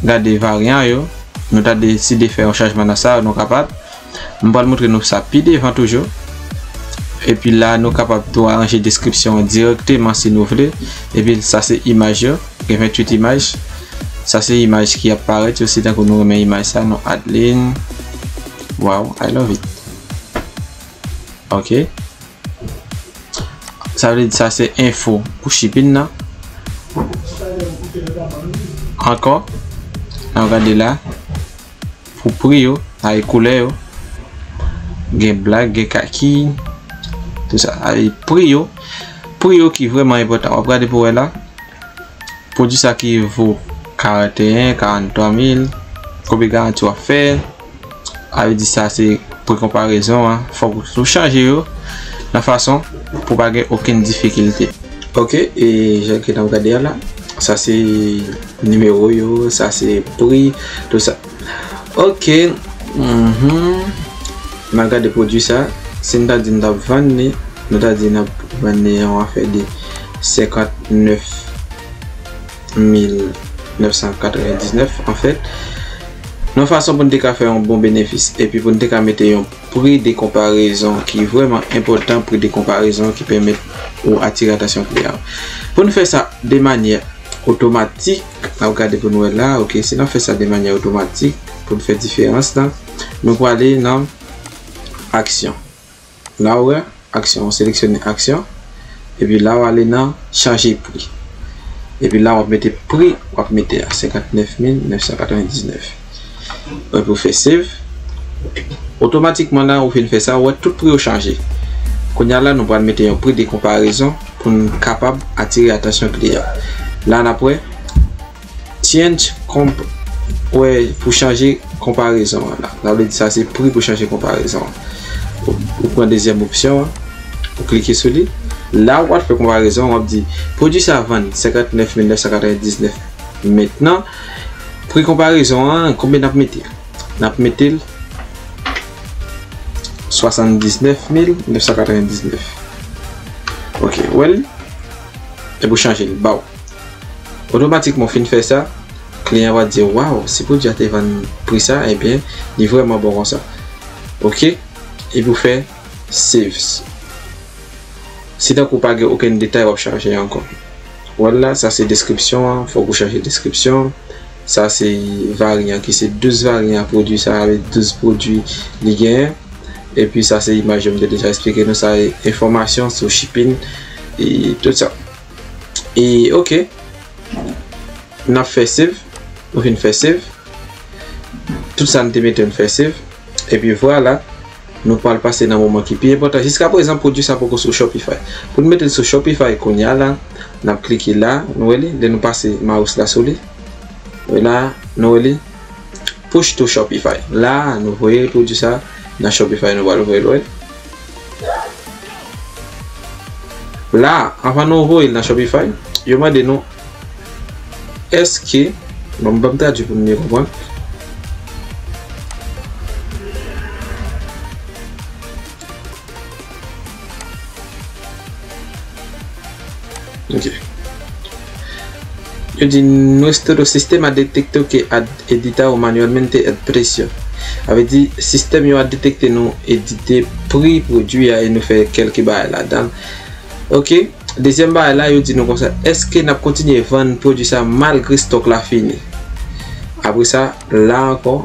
gade varyan yo, nou ta deside fè yon chanjman nan sa, nou kapab. M pral montre nou sa pi devan toujou. Epi la, nou kapab tou aranje deskripsyon an dirèkteman si nou vle. Epi sa se imaj yo. Gen venntuit imaj. Sa se imaj ki ap parèt yo, si tankou nou renmen imaj sa, nou add li. Wow, I love it. Ok. Sa vle di sa se enfo pou shipping nan. Ankò, n ap gade la. Pou pri yo, ay koulè yo. Gen black, gen kaki, tout sa. Ay pri yo, pri yo ki vrèman enpòtan. W ap gade pou wè la. Pwodui sa ki vo karanteyen, karanntwa mil, konbyen garanti w ap fè? A vle di sa se pri konparezon an. Fòk ou chanje yo nan fason pou pa gen okenn difikilte. Ok, e jan ke n ap gade a la, sa se nimewo yo, sa se pri, tout sa. Ok, mhm. N a gade pwodui sa. Si n ta di n t ap vann li, nou ta di n ap vann li yon afè de senkantnèf mil nèf san katrevendiznèf, anfèt. Yon fason pou n te ka fè yon bon benefis, epi pou n te ka mete yon pri de konparezon ki vrèman enpòtan, pri de konparezon ki pèmèt ou atire atansyon kliyan. Pou n fè sa de manyè otomatik, n ap gade pou n wè la, ok, si n ap fè sa de manyè otomatik, pou n fè diferans la, nou prale nan aksyon. La ou wè, aksyon, ou seleksyone aksyon, epi la ou ale nan chanje pri. Epi la w ap mete pri w ap mete a, senkant nèf mil nèf san katrevendiznèf. Epi w fè save. Otomatikman la, ou fin fè sa, ou wè tout pri yo chanje. Kounye a la, nou pral mete yon pri de konparezon pou n kapab atire atansyon kliyan. La, n ap wè, change comp, wè, pou chanje konparezon an la. Sa vle di sa se pri pou chanje konparezon an. Ou, ou pran dezyèm opsyon an, ou klike sou li. La, ou pral fè konparezon, w ap di, pwodui sa vann senkant nèf mil nèf san katrevendiznèf. Mentnan, pri konparezon an, konbyen n ap mete l? N ap mete l swasanndiznèf mil nèf san katrevendiznèf. Ok, ou wè l? Epi w chanje l, baw. Otomatikman, w fin fè sa, kliyan va di, waw, si pwodui a te vann pri sa, ebyen, li vrèman bon konsa. Ok? Epi w fè save. Si tankou w pa gen okenn detay, w ap chanje ankò. Ou wè l la, sa se deskripsyon an, fòk ou chanje deskripsyon. Sa se varyan ki se douz varyan pwodui sa, avèk douz pwodui li genyen. Epi sa se imaj yo m te deja eksplike nou, sa e enfòmasyon sou shipping e tout sa. E ok, n ap fè save, nou fin fè save. Tout sa n te mete, n fè save. Epi vwala, nou pral pase nan moman ki pi enpòtan. Jiskaprezan, pwodui sa poko sou Shopify. Pou n mete l sou Shopify kounye a la, n ap klike la, nou wè li, lè nou pase mouse la sou li. Wè la, nou wè li, push to Shopify. La, nou voye pwodui sa nan Shopify, nou pral voye l, wè. La, anvan nou voye l nan Shopify, yo mande nou, èske, bon, ban m tradui pou n byen konprann. Ok. Yo di, nuestro sistema detectó que has editado manualmente el precio. Sa vle di, sistèm yo a detekte nou edite pri pwodui a e nou fè kèlke bagay ladan l. Ok. Dezyèm bagay la, yo di nou konsa, èske n ap kontinye vann pwodui sa malgre stòk la fini? Apre sa, la ankò,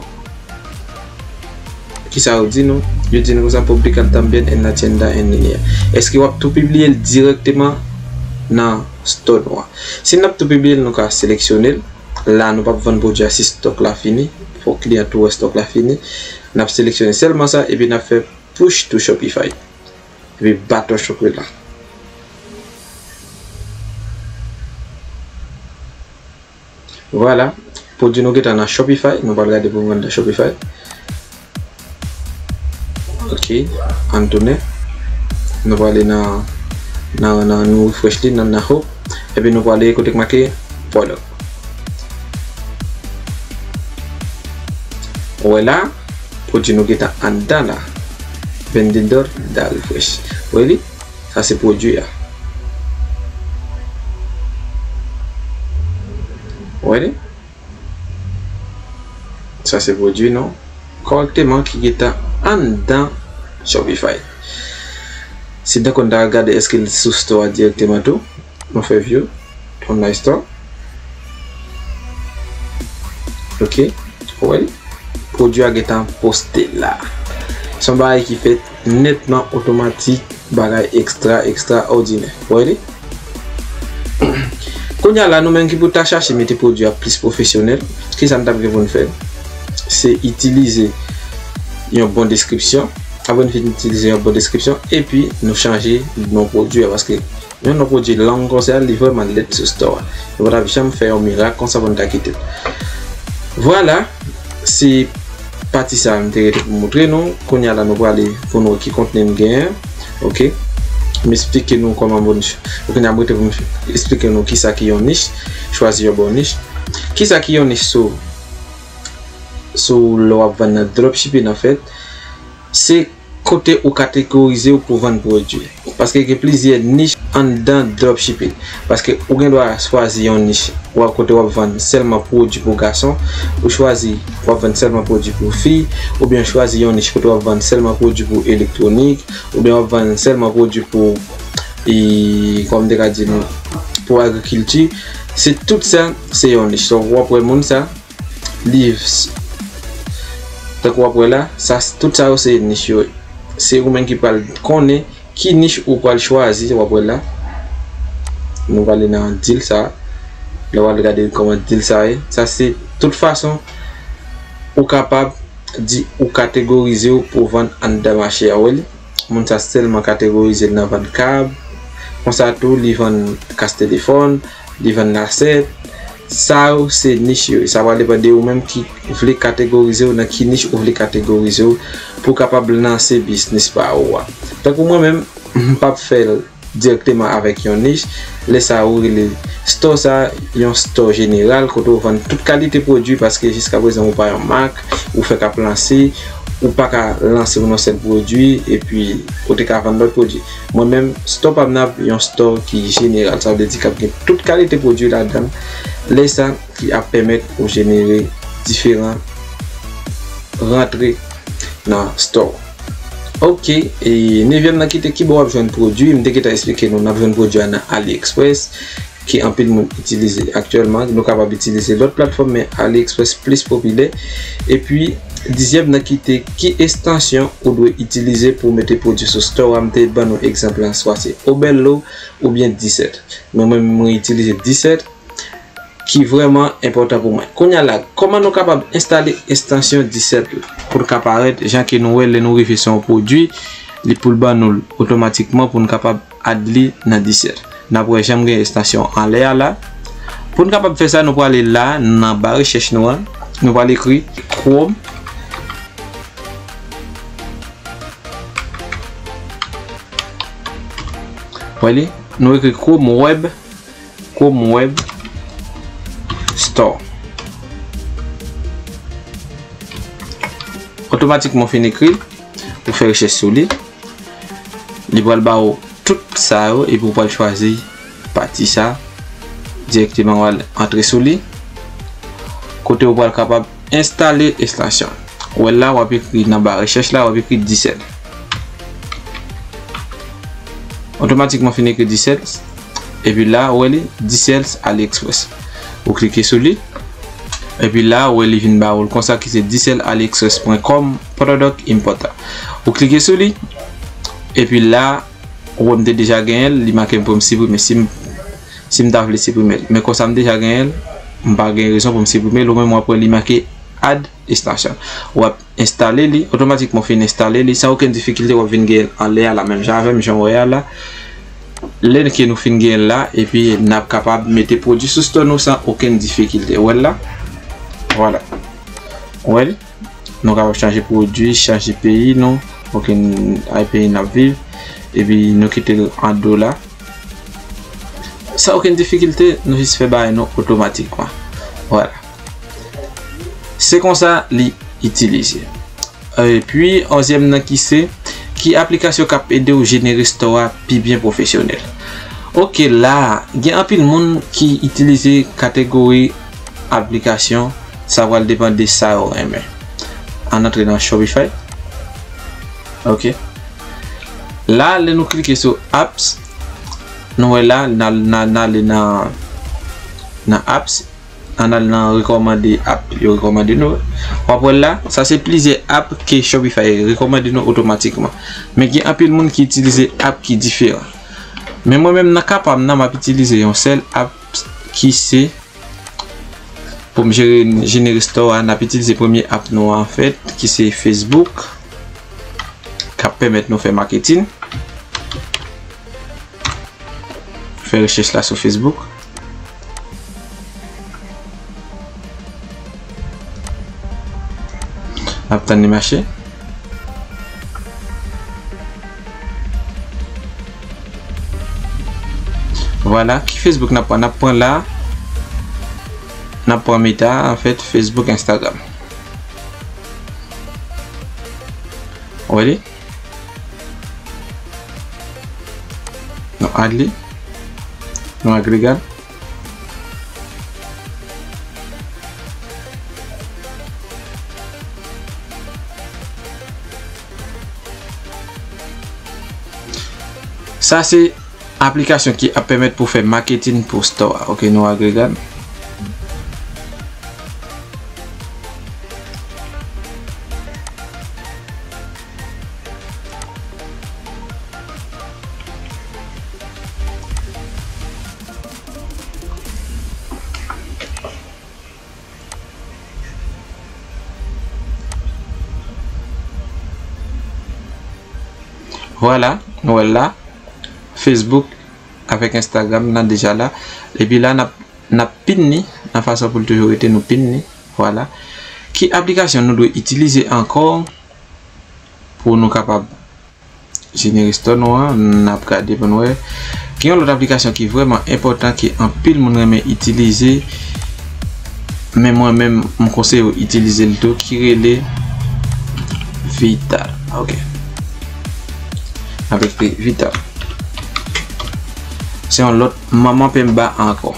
kisa yo di nou? Yo di nou konsa, publicar también en la tienda en línea. Èske w ap tou pibliye l dirèkteman nan store nou an? Si n ap tou pibliye l, nou ka seleksyone l. La, nou p ap vann pwodui a si stòk la fini. Fòk kliyan tou wè stòk la fini. N ap seleksyone sèlman sa, epi n ap fè push to Shopify. Epi baton choklè la. Vwala. Pwodui nou gentan nan Shopify. Nou pral gade pou nou rann nan Shopify. Ok. Ann tounen. Nou prale nan, nan, nan, nou refresh li nan, nan home. Epi nou prale kote k make product. Ou wè la, pwodui nou gentan anndan la. Vendedor da refresh. Ou wè li? Sa se pwodui a. Ou wè li? Sa se pwodui nou kòrèkteman ki gentan anndan Shopify. Si tankou n ta gade èske l sou store a dirèkteman tou, nou fè view, online store. Ok, ou wè l? Pwodui a gentan poste la. Se yon bagay ki fèt nètman otomatik, bagay ekstra, ekstra òdinè. Ou wè li? Kounye a la, nou menm ki pou ta chache mete pwodui a plis pwofesyonèl, kisa n t ap gen pou n fè? Se itilize yon bon deskripsyon. Apre n fin itilize yon bon deskripsyon, epi nou chanje non pwodui a, paske yon non pwodui long konsa, li vrèman lèd sou store a. Nou pa t ap janm fè yon mirak konsa pou n ta kite l. Vwala, se pati sa a m te rete pou m montre nou. Kounye a la, nou prale pou nou wè ki kontni m genyen. Ok. M esplike nou kòman moun ch-, kounye a m rete pou m esplike nou kisa ki yon nich. Chwazi yon bon nich. Kisa ki yon nich sou, sou lè w ap vann nan dropshipping, anfèt? Se kote ou kategorize w pou vann pwodui. Paske gen plizyè nich anndan dropshipping. Paske ou gen dwa chwazi yon nich w ap, kote w ap vann sèlman pwodui pou gason, ou chwazi w ap vann sèlman pwodui pou fi, oubyen chwazi yon nich kote w ap vann sèlman pwodui pou elektwonik, oubyen w ap vann sèlman pwodui pou, e, kòman m te ka di nou, pou agrikilti. Se tout sa, se yon nich. So, w ap wè moun sa, li, tankou w ap wè la, sa, tout sa yo se nich yo. Se ou menm ki pral konnen ki nich ou pral chwazi, w ap wè la. Nou prale nan deal sa. Lè w al gade kòman deal sa ye. Sa se tout fason ou kapab di ou kategorize w pou vann anndan mache a, w wè li. Moun sa sèlman kategorize l nan vann kab. Konsa tou, li vann kas telefòn, li vann lasèt. Sa yo se nich yo. Sa va depann de ou menm ki vle kategorize w, nan ki nich ou vle kategorize w pou w kapab lanse biznis pa ou a. Tankou mwen menm, m p ap fè l dirèkteman avèk yon nich. Lè sa ou rele store sa yon store jeneral kote ou vann tout kalite pwodui, paske jiska prezan ou pa yon mak, ou fèk ap lanse, ou pa ka lanse pou yon sèl pwodui, epi ou te ka vann lòt pwodui. Mwen menm, store pa m nan ap yon store ki jeneral, sa vle di k ap gen tout kalite pwodui ladan l. Lè sa ki ap pèmèt ou jenere diferan rantre nan store. Ok, e nevyèm nan ki te ki bò w ap jwenn pwodui, m te gentan eksplike nou, n ap jwenn pwodui a nan AliExpress, ke anpil moun itilize aktyèlman. Nou kapab itilize lòt platfòm, men AliExpress plis popilè. Epi, dizyèm nan ki te ki estansyon ou dwe itilize pou w mete pwodui sou store a, m te ban nou egzanp la, swa se Oberlo oubyen disèt. Men mwen, mwen itilize disèt. Ki vrèman enpòtan pou mwen. Kounye a la, kòman nou kapab enstale estansyon disèt la pou l ka parèt jan ke nou wè lè nou rive sou yon pwodui, li pou l ban nou l otomatikman pou n kapab add li nan disèt. N ap wè jan m gen estansyon anlè a la. Pou n kapab fè sa, nou prale la nan ba rechèch nou an, nou prale ekri Chrome. Wè li, nou ekri Chrome Web Chrome Web Store. Otomatikman w fin ekri l, ou fè rechèch sou li. Li pral ba ou tout sa yo, epi w pral chwazi pati sa. Dirèkteman w al antre sou li. Kote w pral kapab enstale estansyon. Ou wè la, w ap ekri nan ba rechèch la, w ap ekri disèt. Otomatikman fin ekri disèt, epi la, ou wè li, disèt AliExpress. Ou klike sou li, epi la, ou wè li vin ba ou l konsa ki se disèt aliexpress pwen kòm product importer. Ou klike sou li, epi la, ou wè m te deja genyen l, li make m pou m siprime. Si m, si m ta vle siprime l. Men konsa m deja genyen l, m pa gen rezon pou m siprime l. Ou menm w ap wè li make add estansyon. W ap enstale li, otomatikman w fin enstale li, san okenn difikilte w ap vin genyen l anlè a la, menm jan avè m, jan w wè a la. Lè ke nou fin genyen l la, epi n ap kapab mete pwodui sou store nou san okenn difikilte. Ou wè l la? Vwala. Ou wè li? Nou kapab chanje pwodui, chanje peyi nou, okenn ay peyi n ap viv, epi nou kite l an dola. San okenn difikilte, nou jis fè bagay nou otomatikman. Vwala. Se konsa li itilize. Epi, onzyèm nan ki se, ki aplikasyon k ap ede w jenere store a pi byen pwofesyonèl. Ok, la, gen anpil moun ki itilize kategori aplikasyon, sa pral depann de sa yo renmen. Ann antre nan Shopify. Ok. La, lè nou klike sou apps, nou wè la, n al, n al, n ale nan, nan apps, ann al nan rekòmande app yo rekòmande nou. W ap wè la, sa se plizyè app ke Shopify rekòmande nou otomatikman. Men gen anpil moun ki itilize app ki diferan. Men mwen menm nan ka pa m nan, m ap itilize yon sèl app ki se Pou m jere, jenere store a, n ap itilize premye app nou an, anfèt, ki se Facebook, k ap pèmèt nou fè marketing. Fè rechèch la sou Facebook. N ap tann li mache. Vwala, ki Facebook n ap pran? N ap pran la. N ap pran Meta, anfèt, Facebook, Instagram. Ou wè li? Nou add li. Nou agregat. Sa se aplikasyon ki ap pèmèt pou fè maketin pou store a. Ok, nou agregat. Vwala, nou wè l la. Facebook avèk Instagram nan deja la. Epi la, n ap, n ap pin li nan fason pou l toujou rete, nou pin li. Vwala. Ki aplikasyon nou dwe itilize ankò pou nou kapab jenere store nou an? N ap gade pou n wè. Gen yon lòt aplikasyon ki vrèman enpòtan ke anpil moun renmen itilize, men mwen menm, m konseye w itilize l tou, ki rele Vital. Ok. N ap ekri Vital. Se yon lòt manman penba ankò.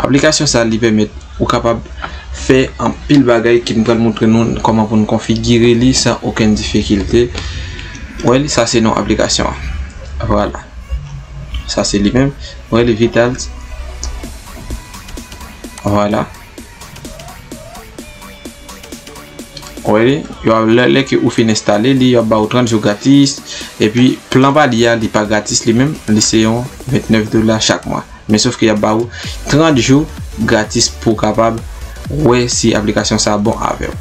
Aplikasyon sa, li pèmèt ou kapab fè anpil bagay ke m pral montre nou kòman pou n konfigire li san okenn difikilte. Wè li, sa se non aplikasyon an. Vwala. Sa se li menm. Wè li, Vital. Vwala. Wè li, yo ap, lè, lè ke ou fin enstale li, yo ap ba ou trant jou gratis. Epi plan pa li a, li pa gratis li menm, li se yon vennèf dola chak mwa. Men sòf ke y ap ba ou trant jou gratis pou w kapab wè si aplikasyon sa bon avè w.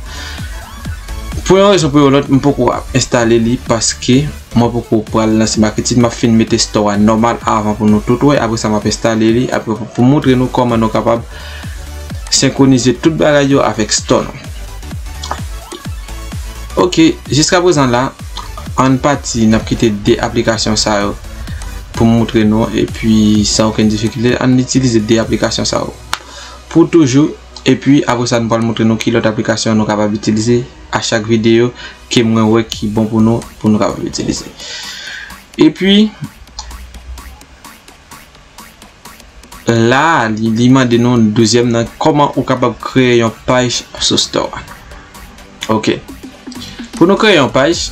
Pou yon rezon pou yon lòt, m poko ap enstale li paske mwen poko pral lanse maketin, m ap fin mete store a nòmal avan pou nou tout wè. Apre sa, m ap enstale li, apre pou, pou montre nou kòman nou kapab senkwonize tout bagay yo avèk store nou. Ok, jiska prezan la, ann pati, n ap kite de aplikasyon sa yo pou m montre nou, epi san okenn difikilte, ann itilize de aplikasyon sa yo pou toujou, epi apre sa, nou pral montre nou ki lòt aplikasyon nou kapab itilize a chak videyo ke mwen wè ki bon pou nou, pou nou kapab itilize. Epi, la, li, li mande nou douzyèm nan, kòman ou kapab kreye yon paj sou store a. Ok. Pou nou kreye yon paj,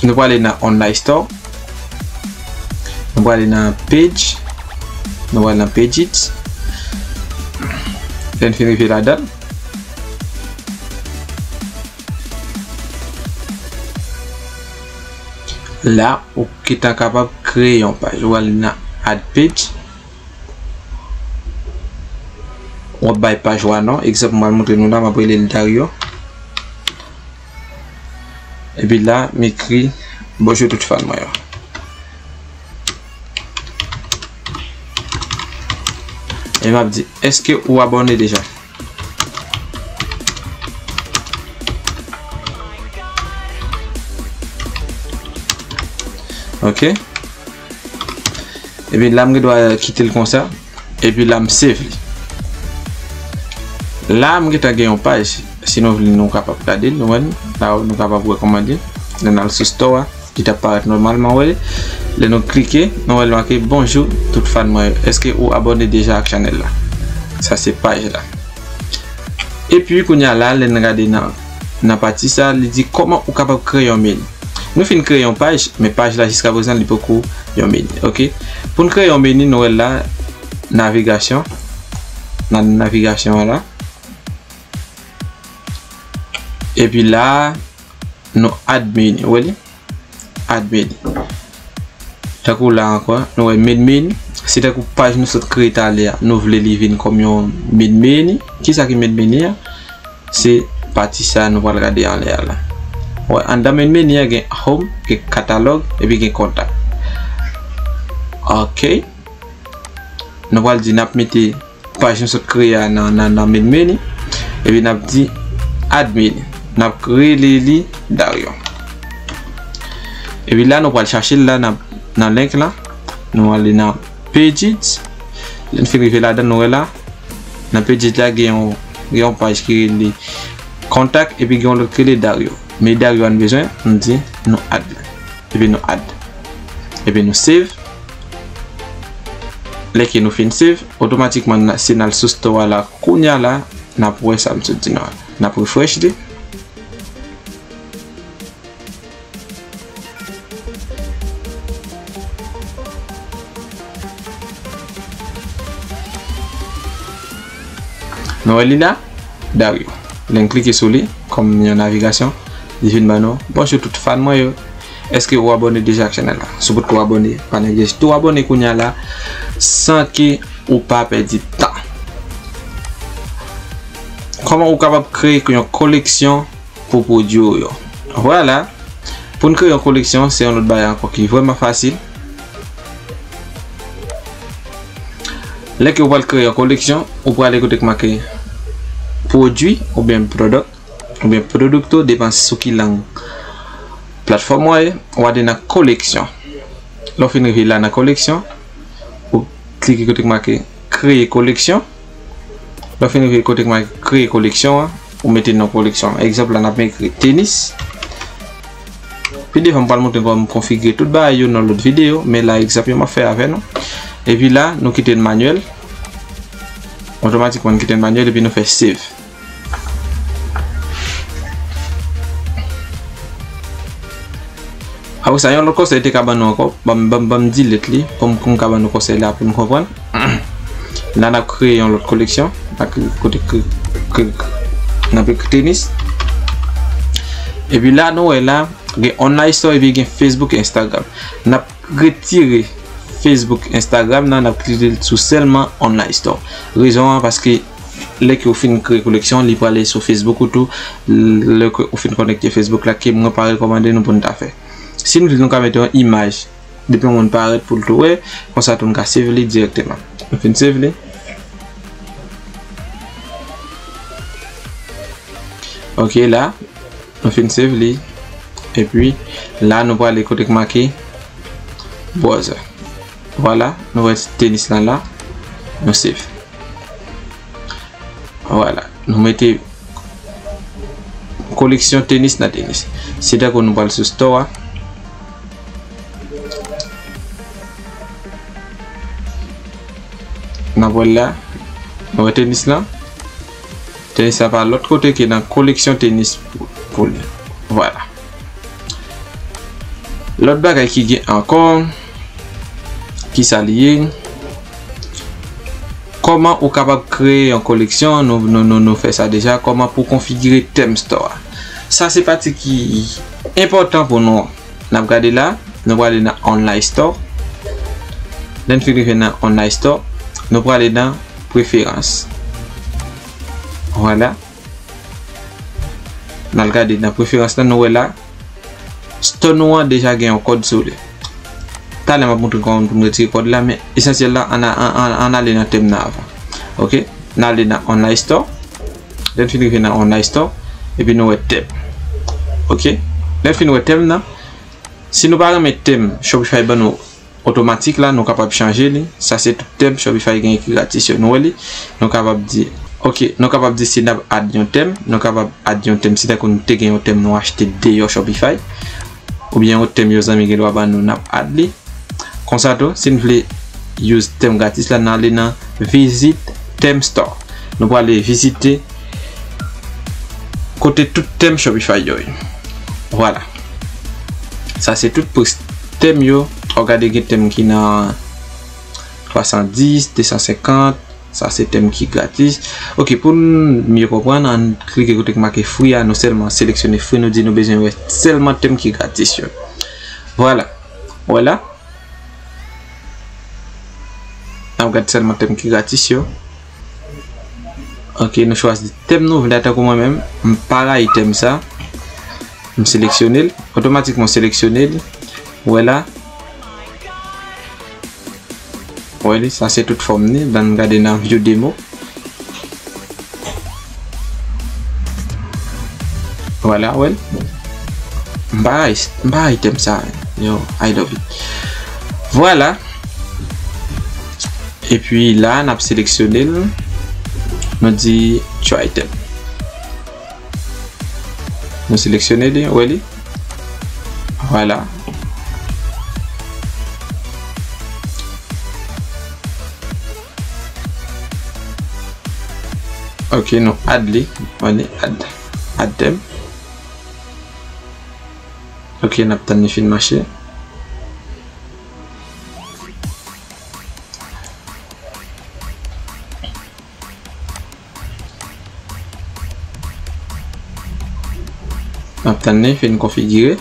nou prale nan online store. Nou prale nan page. Nou prale nan page it. Lè n fin rive ladan l. La, ou gentan kapab kreye yon paj. Ou al nan add page. W ap bay paj ou a non. Egzanp, mwen montre nou la, m ap rele l Dario. Epi la, m ekri bonjou tout fan mwen yo. E m ap di, èske ou abòne deja? Ok. Epi la, m gen dwa kite l konsa. Epi la, m save li. La, m gentan gen yon paj. Si nou vle, nou kapab gade l, nou wè l. La, nou kapab wè kòman l ye. Lè n al sou store a, li t ap parèt nòmalman, wè. Lè nou klike, nou wè l make, "Bonjou, tout fan mwen yo. Èske ou abòne deja ak chanèl la?" Sa se paj la. Epi, kounye a la, lè n gade nan, nan pati sa, li di kòman ou kapab kreye yon meni. Nou fin kreye yon paj, men paj la jiska prezan li poko yon meni, ok? Pou n kreye yon meni, nou wè l la, navigasyon, nan navigasyon an la. Epi la, nou add meni, ou wè li? Add meni. Tankou la ankò, nou wè main meni. Se tankou paj nou sot kreye talè a. Nou vle li vin kòm yon main meni. Kisa ki main meni a? Se pati sa nou pral gade anlè a la. Wè, anndan main meni a gen home, gen katalòg, epi gen kontak. Ok. Nou pral di n ap mete paj nou sot kreye a nan, nan, nan main meni. Epi n ap di add meni. N ap rele li Dario. Epi la, nou pral chache l la nan, nan link la. Nou ale nan Pages. Lè n fin rive ladan, nou wè la. Nan Pages la, gen yon, gen yon paj ki rele Kontak, epi gen yon lòt ki rele Dario. Men Dario a n bezwen, nou di nou add li. Epi nou add. Epi nou save. Lè ke nou fin save, otomatikman, n a, si n al sou store a la, kounye a la, n ap wè sa m sot di nou an. N ap refresh li. Nou wè li la? Dario. Lè n klike sou li, kòm yon navigasyon, li vin ban nou, "Bonjou tout fan mwen yo. Èske ou abòne deja ak chanèl la? Si w potko abòne, pa neglije tou abòne kounye a la, san ke ou pa pèdi tan." Kòman ou kapab kreye yon koleksyon pou pwodui w yo? Vwala. Pou n kreye yon koleksyon, se yon lòt bagay ankò ki vrèman fasil. Lè ke w pral kreye yon koleksyon, ou prale kote k make pwodui oubyen product, oubyen producto, depan sou ki lang platfòm ou ye, ou ale nan koleksyon. Lè w fin rive la nan koleksyon, ou klike kote k make kreye koleksyon. Lè w fin rive kote k make kreye koleksyon an, ou mete non koleksyon an. Egzanp la, n ap ekri tenis. Pi devan, m pral montre kòman m konfigire tout bagay yo nan lòt videyo, men la, egzanp yo m ap fè avè nou. Epi la, nou kite l manyèl. Otomatikman, n kite l manyèl, epi nou fè save. Apre sa, yon lòt konsèy te ka ban nou ankò. Ban m, ban m, ban m delete li. Pou m, pou m ka ban nou konsèy la pou nou konprann. La, n ap kreye yon lòt koleksyon. N ap kreye kote, kreye, kreye, n ap ekri tenis. Epi la, nou wè la, gen online store epi gen Facebook, Instagram. N ap retire Facebook, Instagram nan, n ap klike sou sèlman online store. Rezon an, paske lè ke w fin kreye koleksyon, li prale sou Facebook ou tou, lè ke w fin konekte Facebook la, ke mwen pa rekòmande nou pou n ta fè. Si n vle, nou ka mete yon imaj. Depi yon moun parèt pou l tou wè, konsa tou n ka save li dirèkteman. Nou fin save li. Ok, la, nou fin save li. Epi, la, nou prale kote k make browser. Vwala, nou wè tenis lan la. Nou save. Vwala, nou mete koleksyon tenis nan tenis. Se tankou nou pral sou store a. N ap wè l la. Nou wè tenis lan. Tenis la pa lòt kote ke nan koleksyon tenis pou, pou li. Vwala. Lòt bagay ki gen ankò, kisa li ye? Kòman ou kapab kreye yon koleksyon? Nou, nou, nou, nou fè sa deja. Kòman pou konfigire tèm store a? Sa se pati ki enpòtan pou nou. N ap gade la, nou prale nan online store. Lè n fin rive nan online store, nou prale nan preferans. Vwala. N al gade nan preferans lan, nou wè la, store nou an deja gen yon kòd sou li. Talè m ap montre kòman pou n retire kòd la, men esansyèl la, ann a, ann, ann, ann ale nan tèm nan avan. Ok? N ale nan online store. Lè n fin rive nan online store, epi nou wè tèm. Ok? Lè n fin wè tèm nan, si nou pa renmen tèm Shopify ban nou otomatik la, nou kapab chanje li. Sa se tout tèm Shopify genyen ki gratis yo. Nou wè li, nou kapab di, ok, nou kapab di si n ap add yon tèm, nou kapab add yon tèm, si tankou nou te gen yon tèm nou achte deyò Shopify, oubyen yon tèm yon zanmi gen dwa ban nou, n ap add li. Konsa tou, si n vle use tèm gratis la, n ale nan visit tèm store. Nou prale vizite kote tout tèm Shopify yo ye. Vwala. Sa se tout pou tèm yo. W ap gade gen tèm ki nan twa san dis, de san senkant. Sa se tèm ki gratis. Ok, pou n mye konprann, ann klike kote k make free a, nou sèlman seleksyone free, nou di nou bezwen wè sèlman tèm ki gratis yo. Vwala. Vwala. N ap gad sèlman tèm ki gratis yo. Ok, nou chwazi tèm nou vle a, tankou mwen menm, m pa rayi tèm sa. M seleksyone l, otomatikman seleksyone l. Ou wè la. Ou wè li, sa se tout fòm li. Ban m gade nan view demo. Vwala, wè l. M pa ray, m pa ray tèm sa. Yo, I love it. Vwala. Epi la, n ap seleksyone l. Nou di try tèm. Nou seleksyone li, ou wè li? Vwala. Ok, nou add li. Ou wè li? Add. Add tèm. Ok, n ap tann li fin mache. N ap tann li fin konfigire.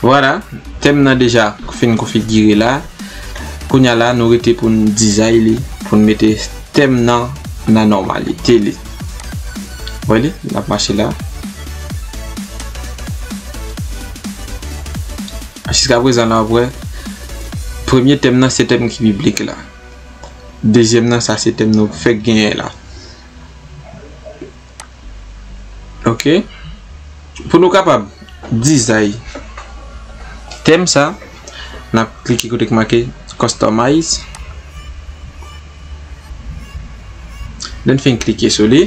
Vwala, tèm nan deja fin konfigire la. Kounye a la, nou rete pou n dizay li, pou n mete tèm nan nan nòmalite li. Wè li, l ap mache la. Jiskaprezan la, w ap wè, premye tèm nan se tèm ki biblik la. Dezyèm nan, sa se tèm nou fèk genyen la. Ok. Pou nou kapab dizay tèm sa, n ap klike kote k make Customize. Lè n fin klike sou li,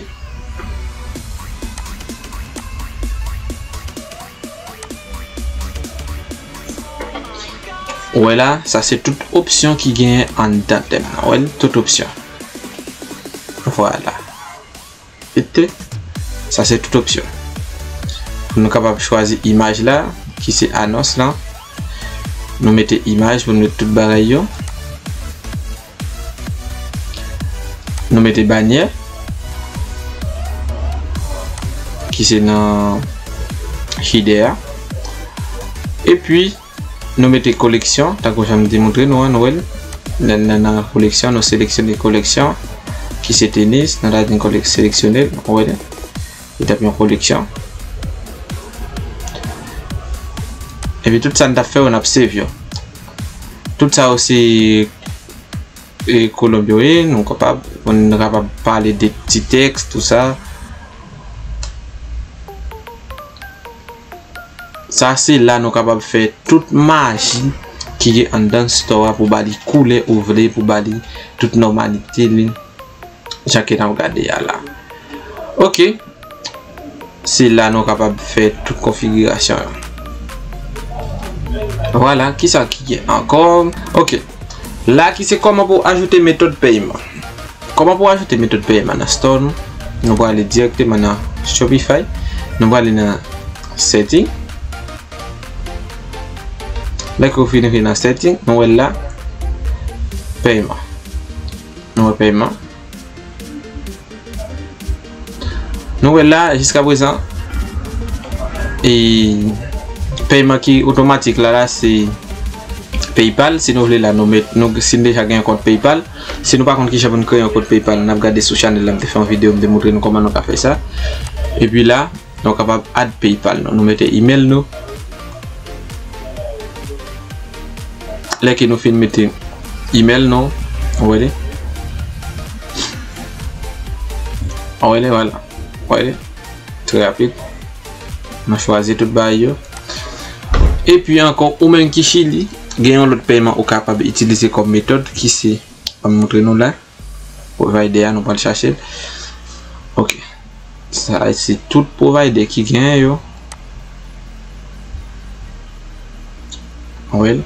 ou wè la, sa se tout opsyon ki genyen anndan tèm nan. Ou wè l, tout opsyon. Vwala. Vite. Sa se tout opsyon. Pou nou kapab chwazi imaj la, ki se anons lan. Nou mete imaj pou nou mete tout bagay yo. Nou mete banyè, ki se nan header a. Epi, nou mete koleksyon, tankou jan m te montre nou an, nou wè l. Nan, nan, nan koleksyon, nou seleksyone koleksyon, ki se tenis, nou ta di n kolek-, seleksyone l, nou wè l. Li t ap yon koleksyon. Epi tout sa n t ap fè yo, n ap save yo. Tout sa yo se, e, kolonb yo ye, nou kapab, nou kapab pale de ti tèks, tou sa. Sa se la nou kapab fè tout maji ki gen anndan store a pou ba li koulè ou vle, pou ba li tout nòmalite li, jan ke n ap gade a la. Ok. Se la nou kapab fè tout konfigirasyon yo. Vwala, kisa ki gen ankò? Ok. La ki se kòman pou ajoute metòd pèyman. Kòman pou ajoute metòd pèyman nan store nou? Nou prale dirèkteman nan Shopify. Nou prale nan setting. Lè ke w fin rive nan setting, nou wè l la, pèyman. Nou wè pèyman. Nou wè la, jiskaprezan, e, pèyman ki otomatik la, la, se PayPal. Si nou vle la, nou met, nou, si n deja gen yon kont PayPal. Si nou pa konn kijan pou n kreye yon kont PayPal, n ap gade sou chanèl la, m te fè yon videyo, m te montre nou kòman nou ka fè sa. Epi la, nou kapab add PayPal nou. Nou mete email nou. Lè ke nou fin mete email nou, ou wè li? Ou wè li, vwala. Ou wè li? Trè rapid. Nou chwazi tout bagay yo. Epi ankò, ou menm ki Chili, gen yon lòt pèyman ou kapab itilize kòm metòd ki se, m ap montre nou la. Provider a, nou pral chache l. Ok. Sa se tout provider ki genyen yo. Well,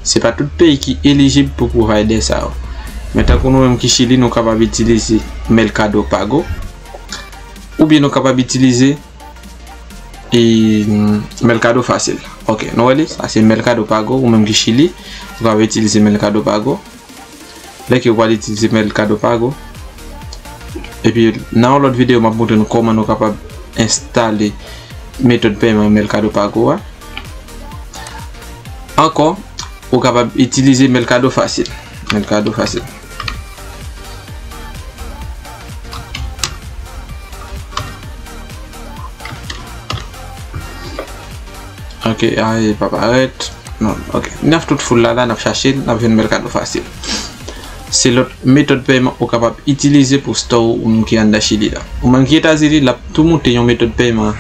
se pa tout peyi ki elijib pou provider sa yo. Men tankou nou menm ki Chili, nou kapab itilize Mercado Pago. Oubyen nou kapab itilize, e, Mercado Fácil. Ok, nou wè li? Sa se Mercado Pago, ou menm ki Chili, ou kapab itilize Mercado Pago. Lè ke w pral itilize Mercado Pago. Epi, nan yon lòt videyo, m ap montre nou kòman nou kapab enstale metòd pèyman Mercado Pago a. Ankò, ou kapab itilize Mercado Fácil. Mercado Fácil. Ok, a, li pa parèt. Non, ok. N ap tout full la, la, n ap chache l, n ap jwenn Mercado Fácil. Se lòt metòd pèyman ou kapab itilize pou store ou ki anndan Chili la. Ou menm ki Etazini, l ap tou moute yon metòd pèyman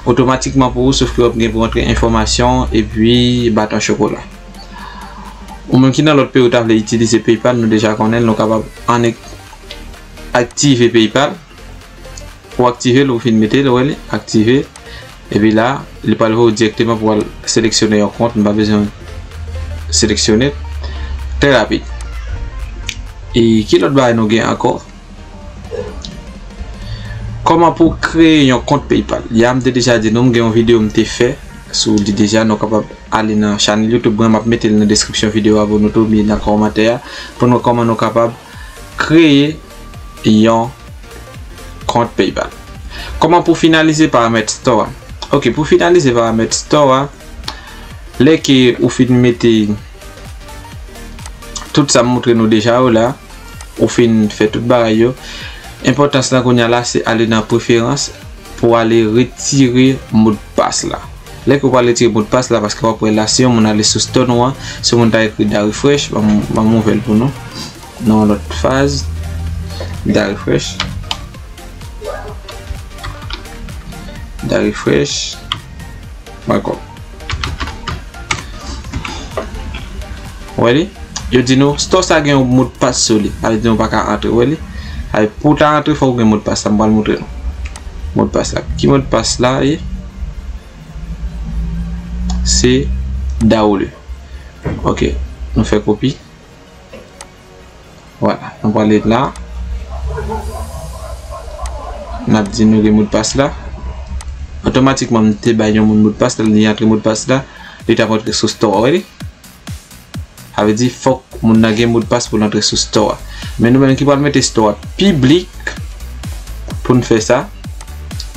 otomatikman pou ou, sof ke w ap gen pou rantre enfòmasyon epi baton chokola. Ou menm ki nan lòt peyi ou ta vle itilize PayPal, nou deja konnen l, nou kapab annik aktive PayPal. Ou aktive l, ou fin mete l, ou wè li aktive. Epi la, li pral voye w dirèkteman pou w al seleksyone yon kont. M pa bezwen seleksyone. Trè rapid. E ki lòt bagay nou gen ankò? Kòman pou w kreye yon kont PayPal? Ya m te deja di nou, m gen yon videyo m te fè sou li deja. Nou kapab ale nan chanèl YouTube mwen, m ap mete l nan deskripsyon videyo a pou nou tou, oubyen nan kòmantè a, pou nou kòman nou kapab kreye yon kont PayPal. Kòman pou finalize paramèt store a? Ok, pou finalize paramèt store a, lè ke ou fin mete tout sa m montre nou deja yo la, ou fin fè tout bagay yo, enpòtans lan kounye a la se ale nan preferans pou ale retire modpas la. Lè ke w pral retire modpas la, paske w ap wè la, si yon moun ale sou store nou an, si yon moun ta ekri Da Refresh, ban m, ban m ouvè l pou nou. Nan yon lòt faz, Da Refresh. Da Refresh. Ankò. Ou wè li? Yo di nou, store sa gen yon modpas sou li. Sa vle di nou pa ka antre, ou wè li? Sa vle pou w ta antre, fòk ou gen modpas la. M pral montre nou modpas la. Ki modpas la ye? Se Daoulé. Ok, nou fè kopi. Vwala, nou prale la. N ap di nou gen modpas la. Otomatikman, m te bay yon moun modpas la, li antre modpas la, li t ap antre sou store, ou wè li? Sa vle di, fòk moun nan gen modpas pou l antre sou store a. Men nou menm ki pral mete store a piblik, pou n fè sa,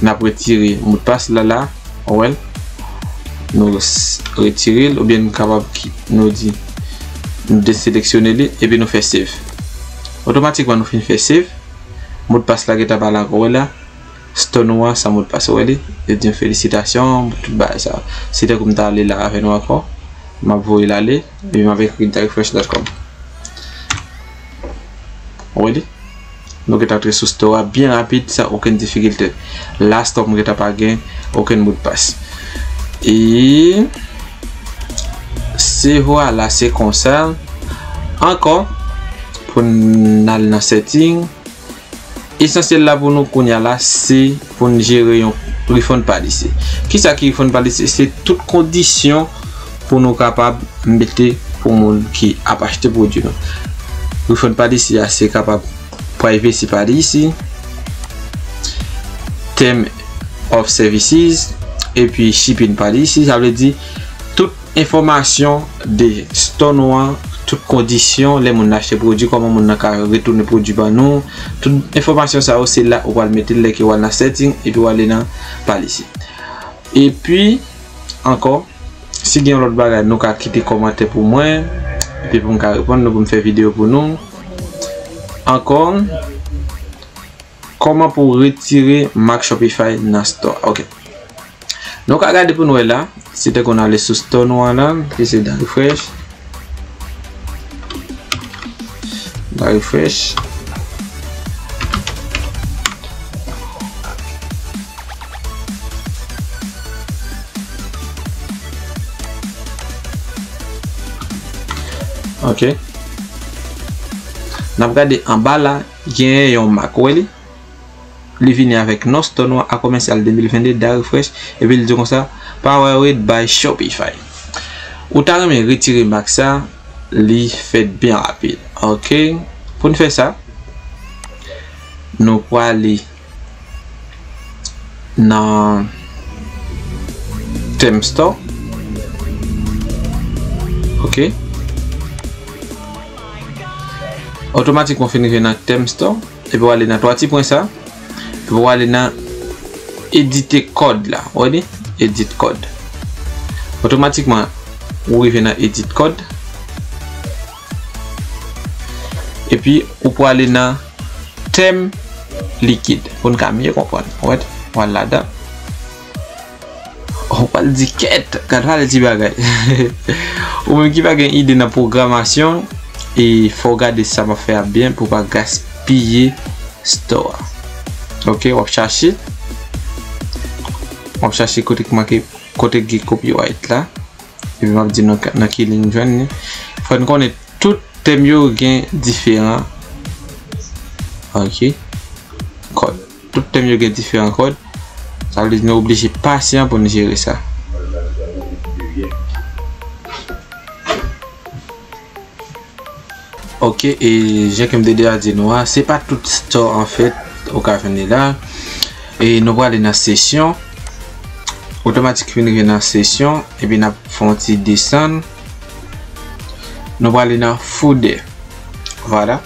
n ap retire modpas la la, ou wè l. Nou s-, retire l, oubyen nou kapab ki-, nou di, nou deseleksyone li, epi nou fè save. Otomatikman nou fin fè save, modpas la gentan pa la ankò, ou wè la, store nou an san modpas, ou wè li, yo di m felisitasyon, tout bagay sa. Se tankou m ta ale la avè nou ankò, m ap voye l ale, epi m ap ekri da refresh dot com. Ou wè li? Nou gentan antre sou store a byen rapid, san okenn difikilte. La store m gentan pa gen okenn modpas. E se vwala, se konsa. Ankò, pou n al nan setting, esansyèl la pou nou kounye a la, se pou n jere yon refund policy. Kisa ki refund policy? Se tout kondisyon pou nou kapab mete pou moun ki ap achte pwodui nou. Refund policy a, se kapab privacy policy, term of services, epi shipping policy. Sa vle di tout enfòmasyon de store nou an, tout kondisyon, lè moun nan achte pwodui, kòman moun nan ka retounen pwodui ban nou. Tout enfòmasyon sa yo, se la ou pral mete l lè ke w al nan setting, epi w ale nan policy. Epi, ankò, si gen yon lòt bagay, nou ka kite kòmantè pou mwen, epi pou m ka reponn nou, pou m fè videyo pou nou. Ankò, kòman pou retire mak Shopify nan store? Ok. Nou ka gade pou nou wè la. Se tankou n ale sou store nou an la, ki se Da Refresh. Da Refresh. Ok. N ap gade anba la, genyen yon mak. Ou wè li? Li vini avèk non store nou an, a commercial de mil vennde, Da Refresh, epi li di konsa, powered by Shopify. Ou ta renmen retire mak sa, li fèt byen rapid. Ok. Pou n fè sa, nou prale nan Theme Store. Ok. Otomatikman, w fin rive nan Theme Store. Epi w ale nan twa ti pwen sa. Epi w ale nan edite kòd la. Ou wè li? Edit code. Otomatikman, ou rive nan edit code. Epi, ou prale nan theme likid. Pou n ka mye konprann. Ou wè, w al ladan. Ou pral di kèt, gad valè ti bagay. Ou menm ki pa gen ide nan pwogramasyon, e fò w gade sa m ap fè a byen pou w pa gaspiye store a. Ok, w ap chache. W ap chache kote k make, kote k gen copyright la. Epi m ap di nou nan ki liy m jwenn li. Fò n konnen tout tèm yo gen diferan. Ok. Kòd. Tout tèm yo gen diferan kòd. Sa vle di nou oblije pasyan pou n jere sa. Ok, e jan ke m te deja di nou a, se pa tout store anfèt ou ka jwenn li la. E nou prale nan sesyon. Otomatik fin rive nan sesyon, epi n ap fè yon ti desann. Nou prale nan footer. Vwala.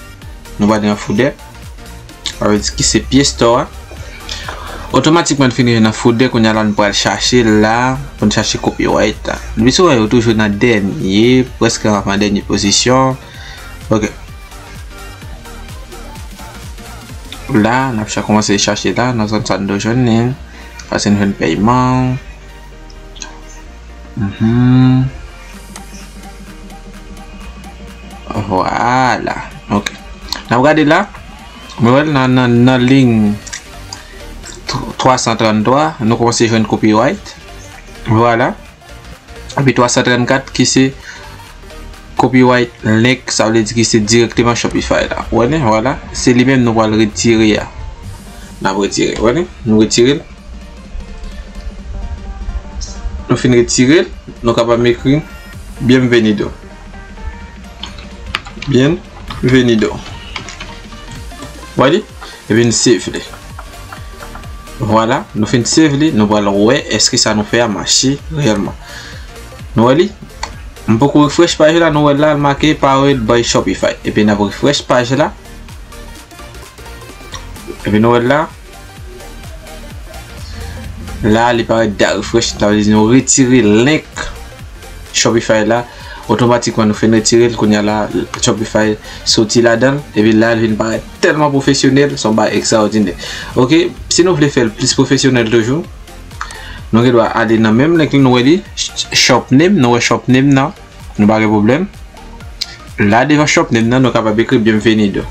Nou prale nan footer. Sa vle di ki se pye store a. Otomatikman n fin rive nan footer, kounye a la n pral chache la, pou n chache copyright la. Depi sou wè yo toujou nan dènye, prèske anvan dènye pozisyon. Ok. La, n ap cha-, kòmanse chache la, nan zòn sa n dwe jwenn li. Pase n jwenn pèyman. Mhm. Vwala. Ok. N ap gade la. Nou wè l nan, nan, nan liy twa san tranntwa, nou kòmanse jwenn copyright. Vwala. Epi twa san trannkat ki se copyright link, sa vle di ki se dirèkteman Shopify la. Ou wè, vwala. Se li menm nou pral retire a. N ap retire, ou wè, nou retire l. Nou fin retire l, nou kapab ekri bienvenido. Bienvenido. Ou wè li? Epi n save li. Vwala, nou fin save li, nou pral wè èske sa nou fè a mache reyèlman. Nou wè li? M poko refresh paj la, nou wè la, l make Powered by Shopify. Epi n ap refresh paj la. Epi nou wè la. La, li parèt deja refresh, sa vle di nou retire link Shopify la. Otomatikman, nou fin retire l, kounye a la, Shopify soti ladan l. Epi la, l vin parèt tèlman pwofesyonèl, se yon bagay ekstraòdinè. Ok, si nou vle fè l plis pwofesyonèl toujou, nou gen dwa ale nan menm link li, nou wè li, sh-, shop name, nou wè shop name nan, nou pa gen pwoblèm. La, devan shop name nan, nou kapab ekri Bienvenido.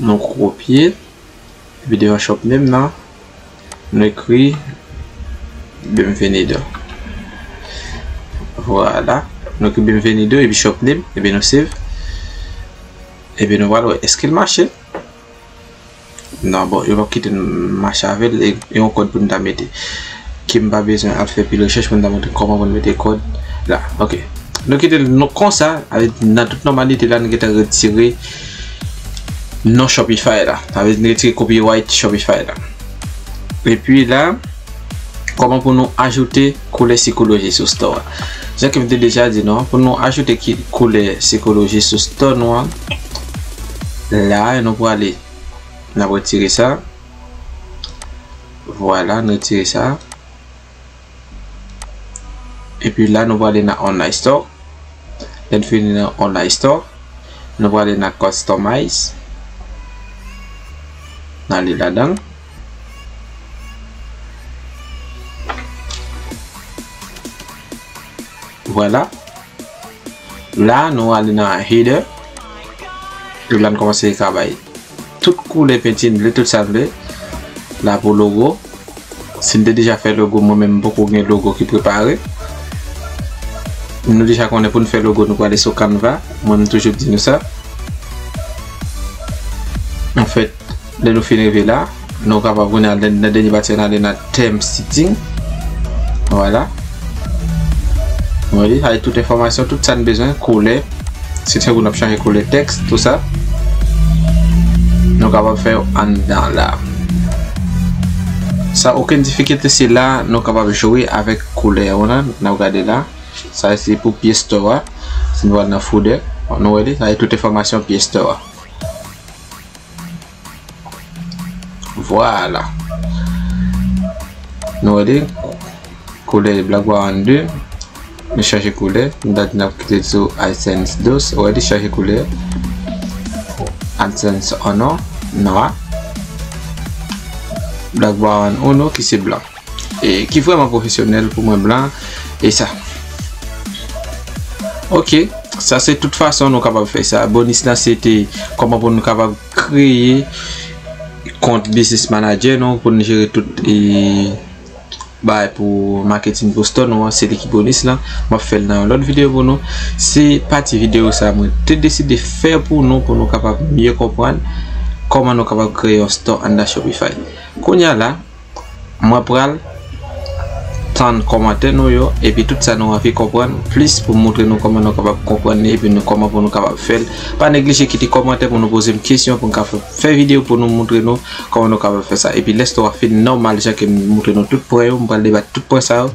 Nou kopye. Epi devan shop name nan, nou ekri Bienvenido. Vwala. Nou ekri Bienvenido epi shop name, epi nou save. Epi nou pral wè èske l mache. Non, bon, yo p ap kite n mache avè l, e, e yon kòd pou n ta mete. Ke m pa bezwen al fè pil rechèch pou n ta montre kòman pou n mete kòd la. Ok. Nou kite l non konsa, avèk, nan tout nòmalite la, nou gentan retire non Shopify la. Sa vle di nou retire copyright Shopify la. Epi la, kòman pou nou ajoute koulè sikoloji sou store a? Jan ke m te deja di nou an, pou nou ajoute ki koulè sikoloji sou store nou an, la, nou prale, n ap retire sa. Vwala, nou retire sa. Epi la, nou prale nan Online Store. Lè n fini nan Online Store, nou prale nan Customize. N ale ladan l. Vwala. La, nou ale nan header. Epi la, n kòmanse ka bay tout koulè penti n vle, tout sa n vle. La pou logo. Si n te deja fè logo, mwen menm m poko gen logo ki prepare. Nou deja konnen pou n fè logo, nou prale sou Canva. Mwen, m toujou di nou sa. Anfèt, lè nou fin rive la, nou kapab kounye a nan, nan dènye pati a, n ale nan theme setting. Vwala. Vwala, sa se tout enfòmasyon, tout sa n bezwen, koulè. Se tankou n ap chanje koulè tèks, tout sa. Nou kapab fè yo anndan la. San okenn difikilte, se la nou kapab jwe avèk koulè yo la. N ap gade la. Sa se pou pye store a. Si nou al nan footer, nou wè li, sa se tout enfòmasyon pye store a. Vwala. Nou wè li, koulè Black Baron de. Nou chanje koulè. Nou ta di n ap kite l sou AdSense dos. Ou wè li chanje koulè. AdSense uno, nwa. Black Baron uno ki se blan. E ki vrèman pwofesyonèl pou mwen blan. E sa. Ok. Sa se tout fason nou kapab fè sa. Bonis lan se te kòman pou nou kapab kreye kont Business Manager nou pou nou jere tout e, bagay pou marketing pou store nou an, se li ki bonis lan. M ap fè l nan yon lòt videyo pou nou. Se pati videyo sa mwen te deside fè pou nou, pou nou kapab mye konprann kòman nou kapab kreye yon store anndan Shopify. Kounye a la, mwen pral tann kòmantè nou yo, epi tout sa nou anvi konprann plis pou m moutre nou kòman nou kapab konprann li, epi nou kòman pou nou kapab fè l. Pa neglije kite kòmantè pou nou poze m kesyon, pou m ka fè, fè videyo pou nou moutre nou kòman nou kapab fè sa. Epi lè store a fin nòmal, jan ke m moutre nou tout pwen yo, m pral debat tout pwen sa yo.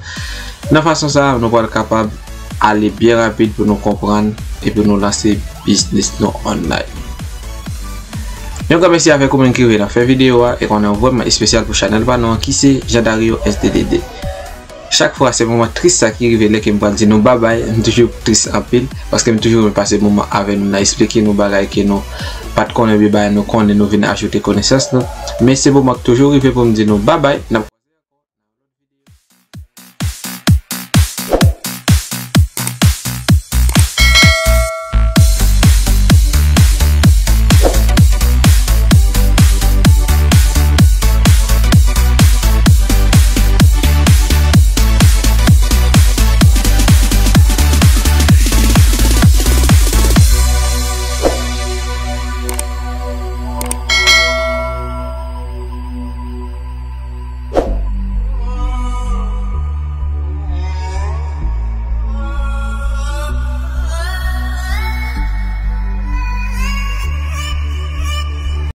Nan fason sa, nou pral kapab ale byen rapid pou nou konprann e pou nou lanse biznis nou online. Yon gran mèsi avèk ou menm ki rive nan fen videyo a e konnen w vrèman espesyal pou chanèl pa nou an ki se Jean Dario S D D D. Chak fwa se moman tris sa ki rive lè ke m pral di nou babay, m toujou tris anpil paske m toujou renmen pase moman avè nou nan esplike nou bagay ke nou pa t konnen oubyen bagay nou konnen nou vin ajoute konesans nou. Men se moman k toujou rive pou m di nou babay, n ap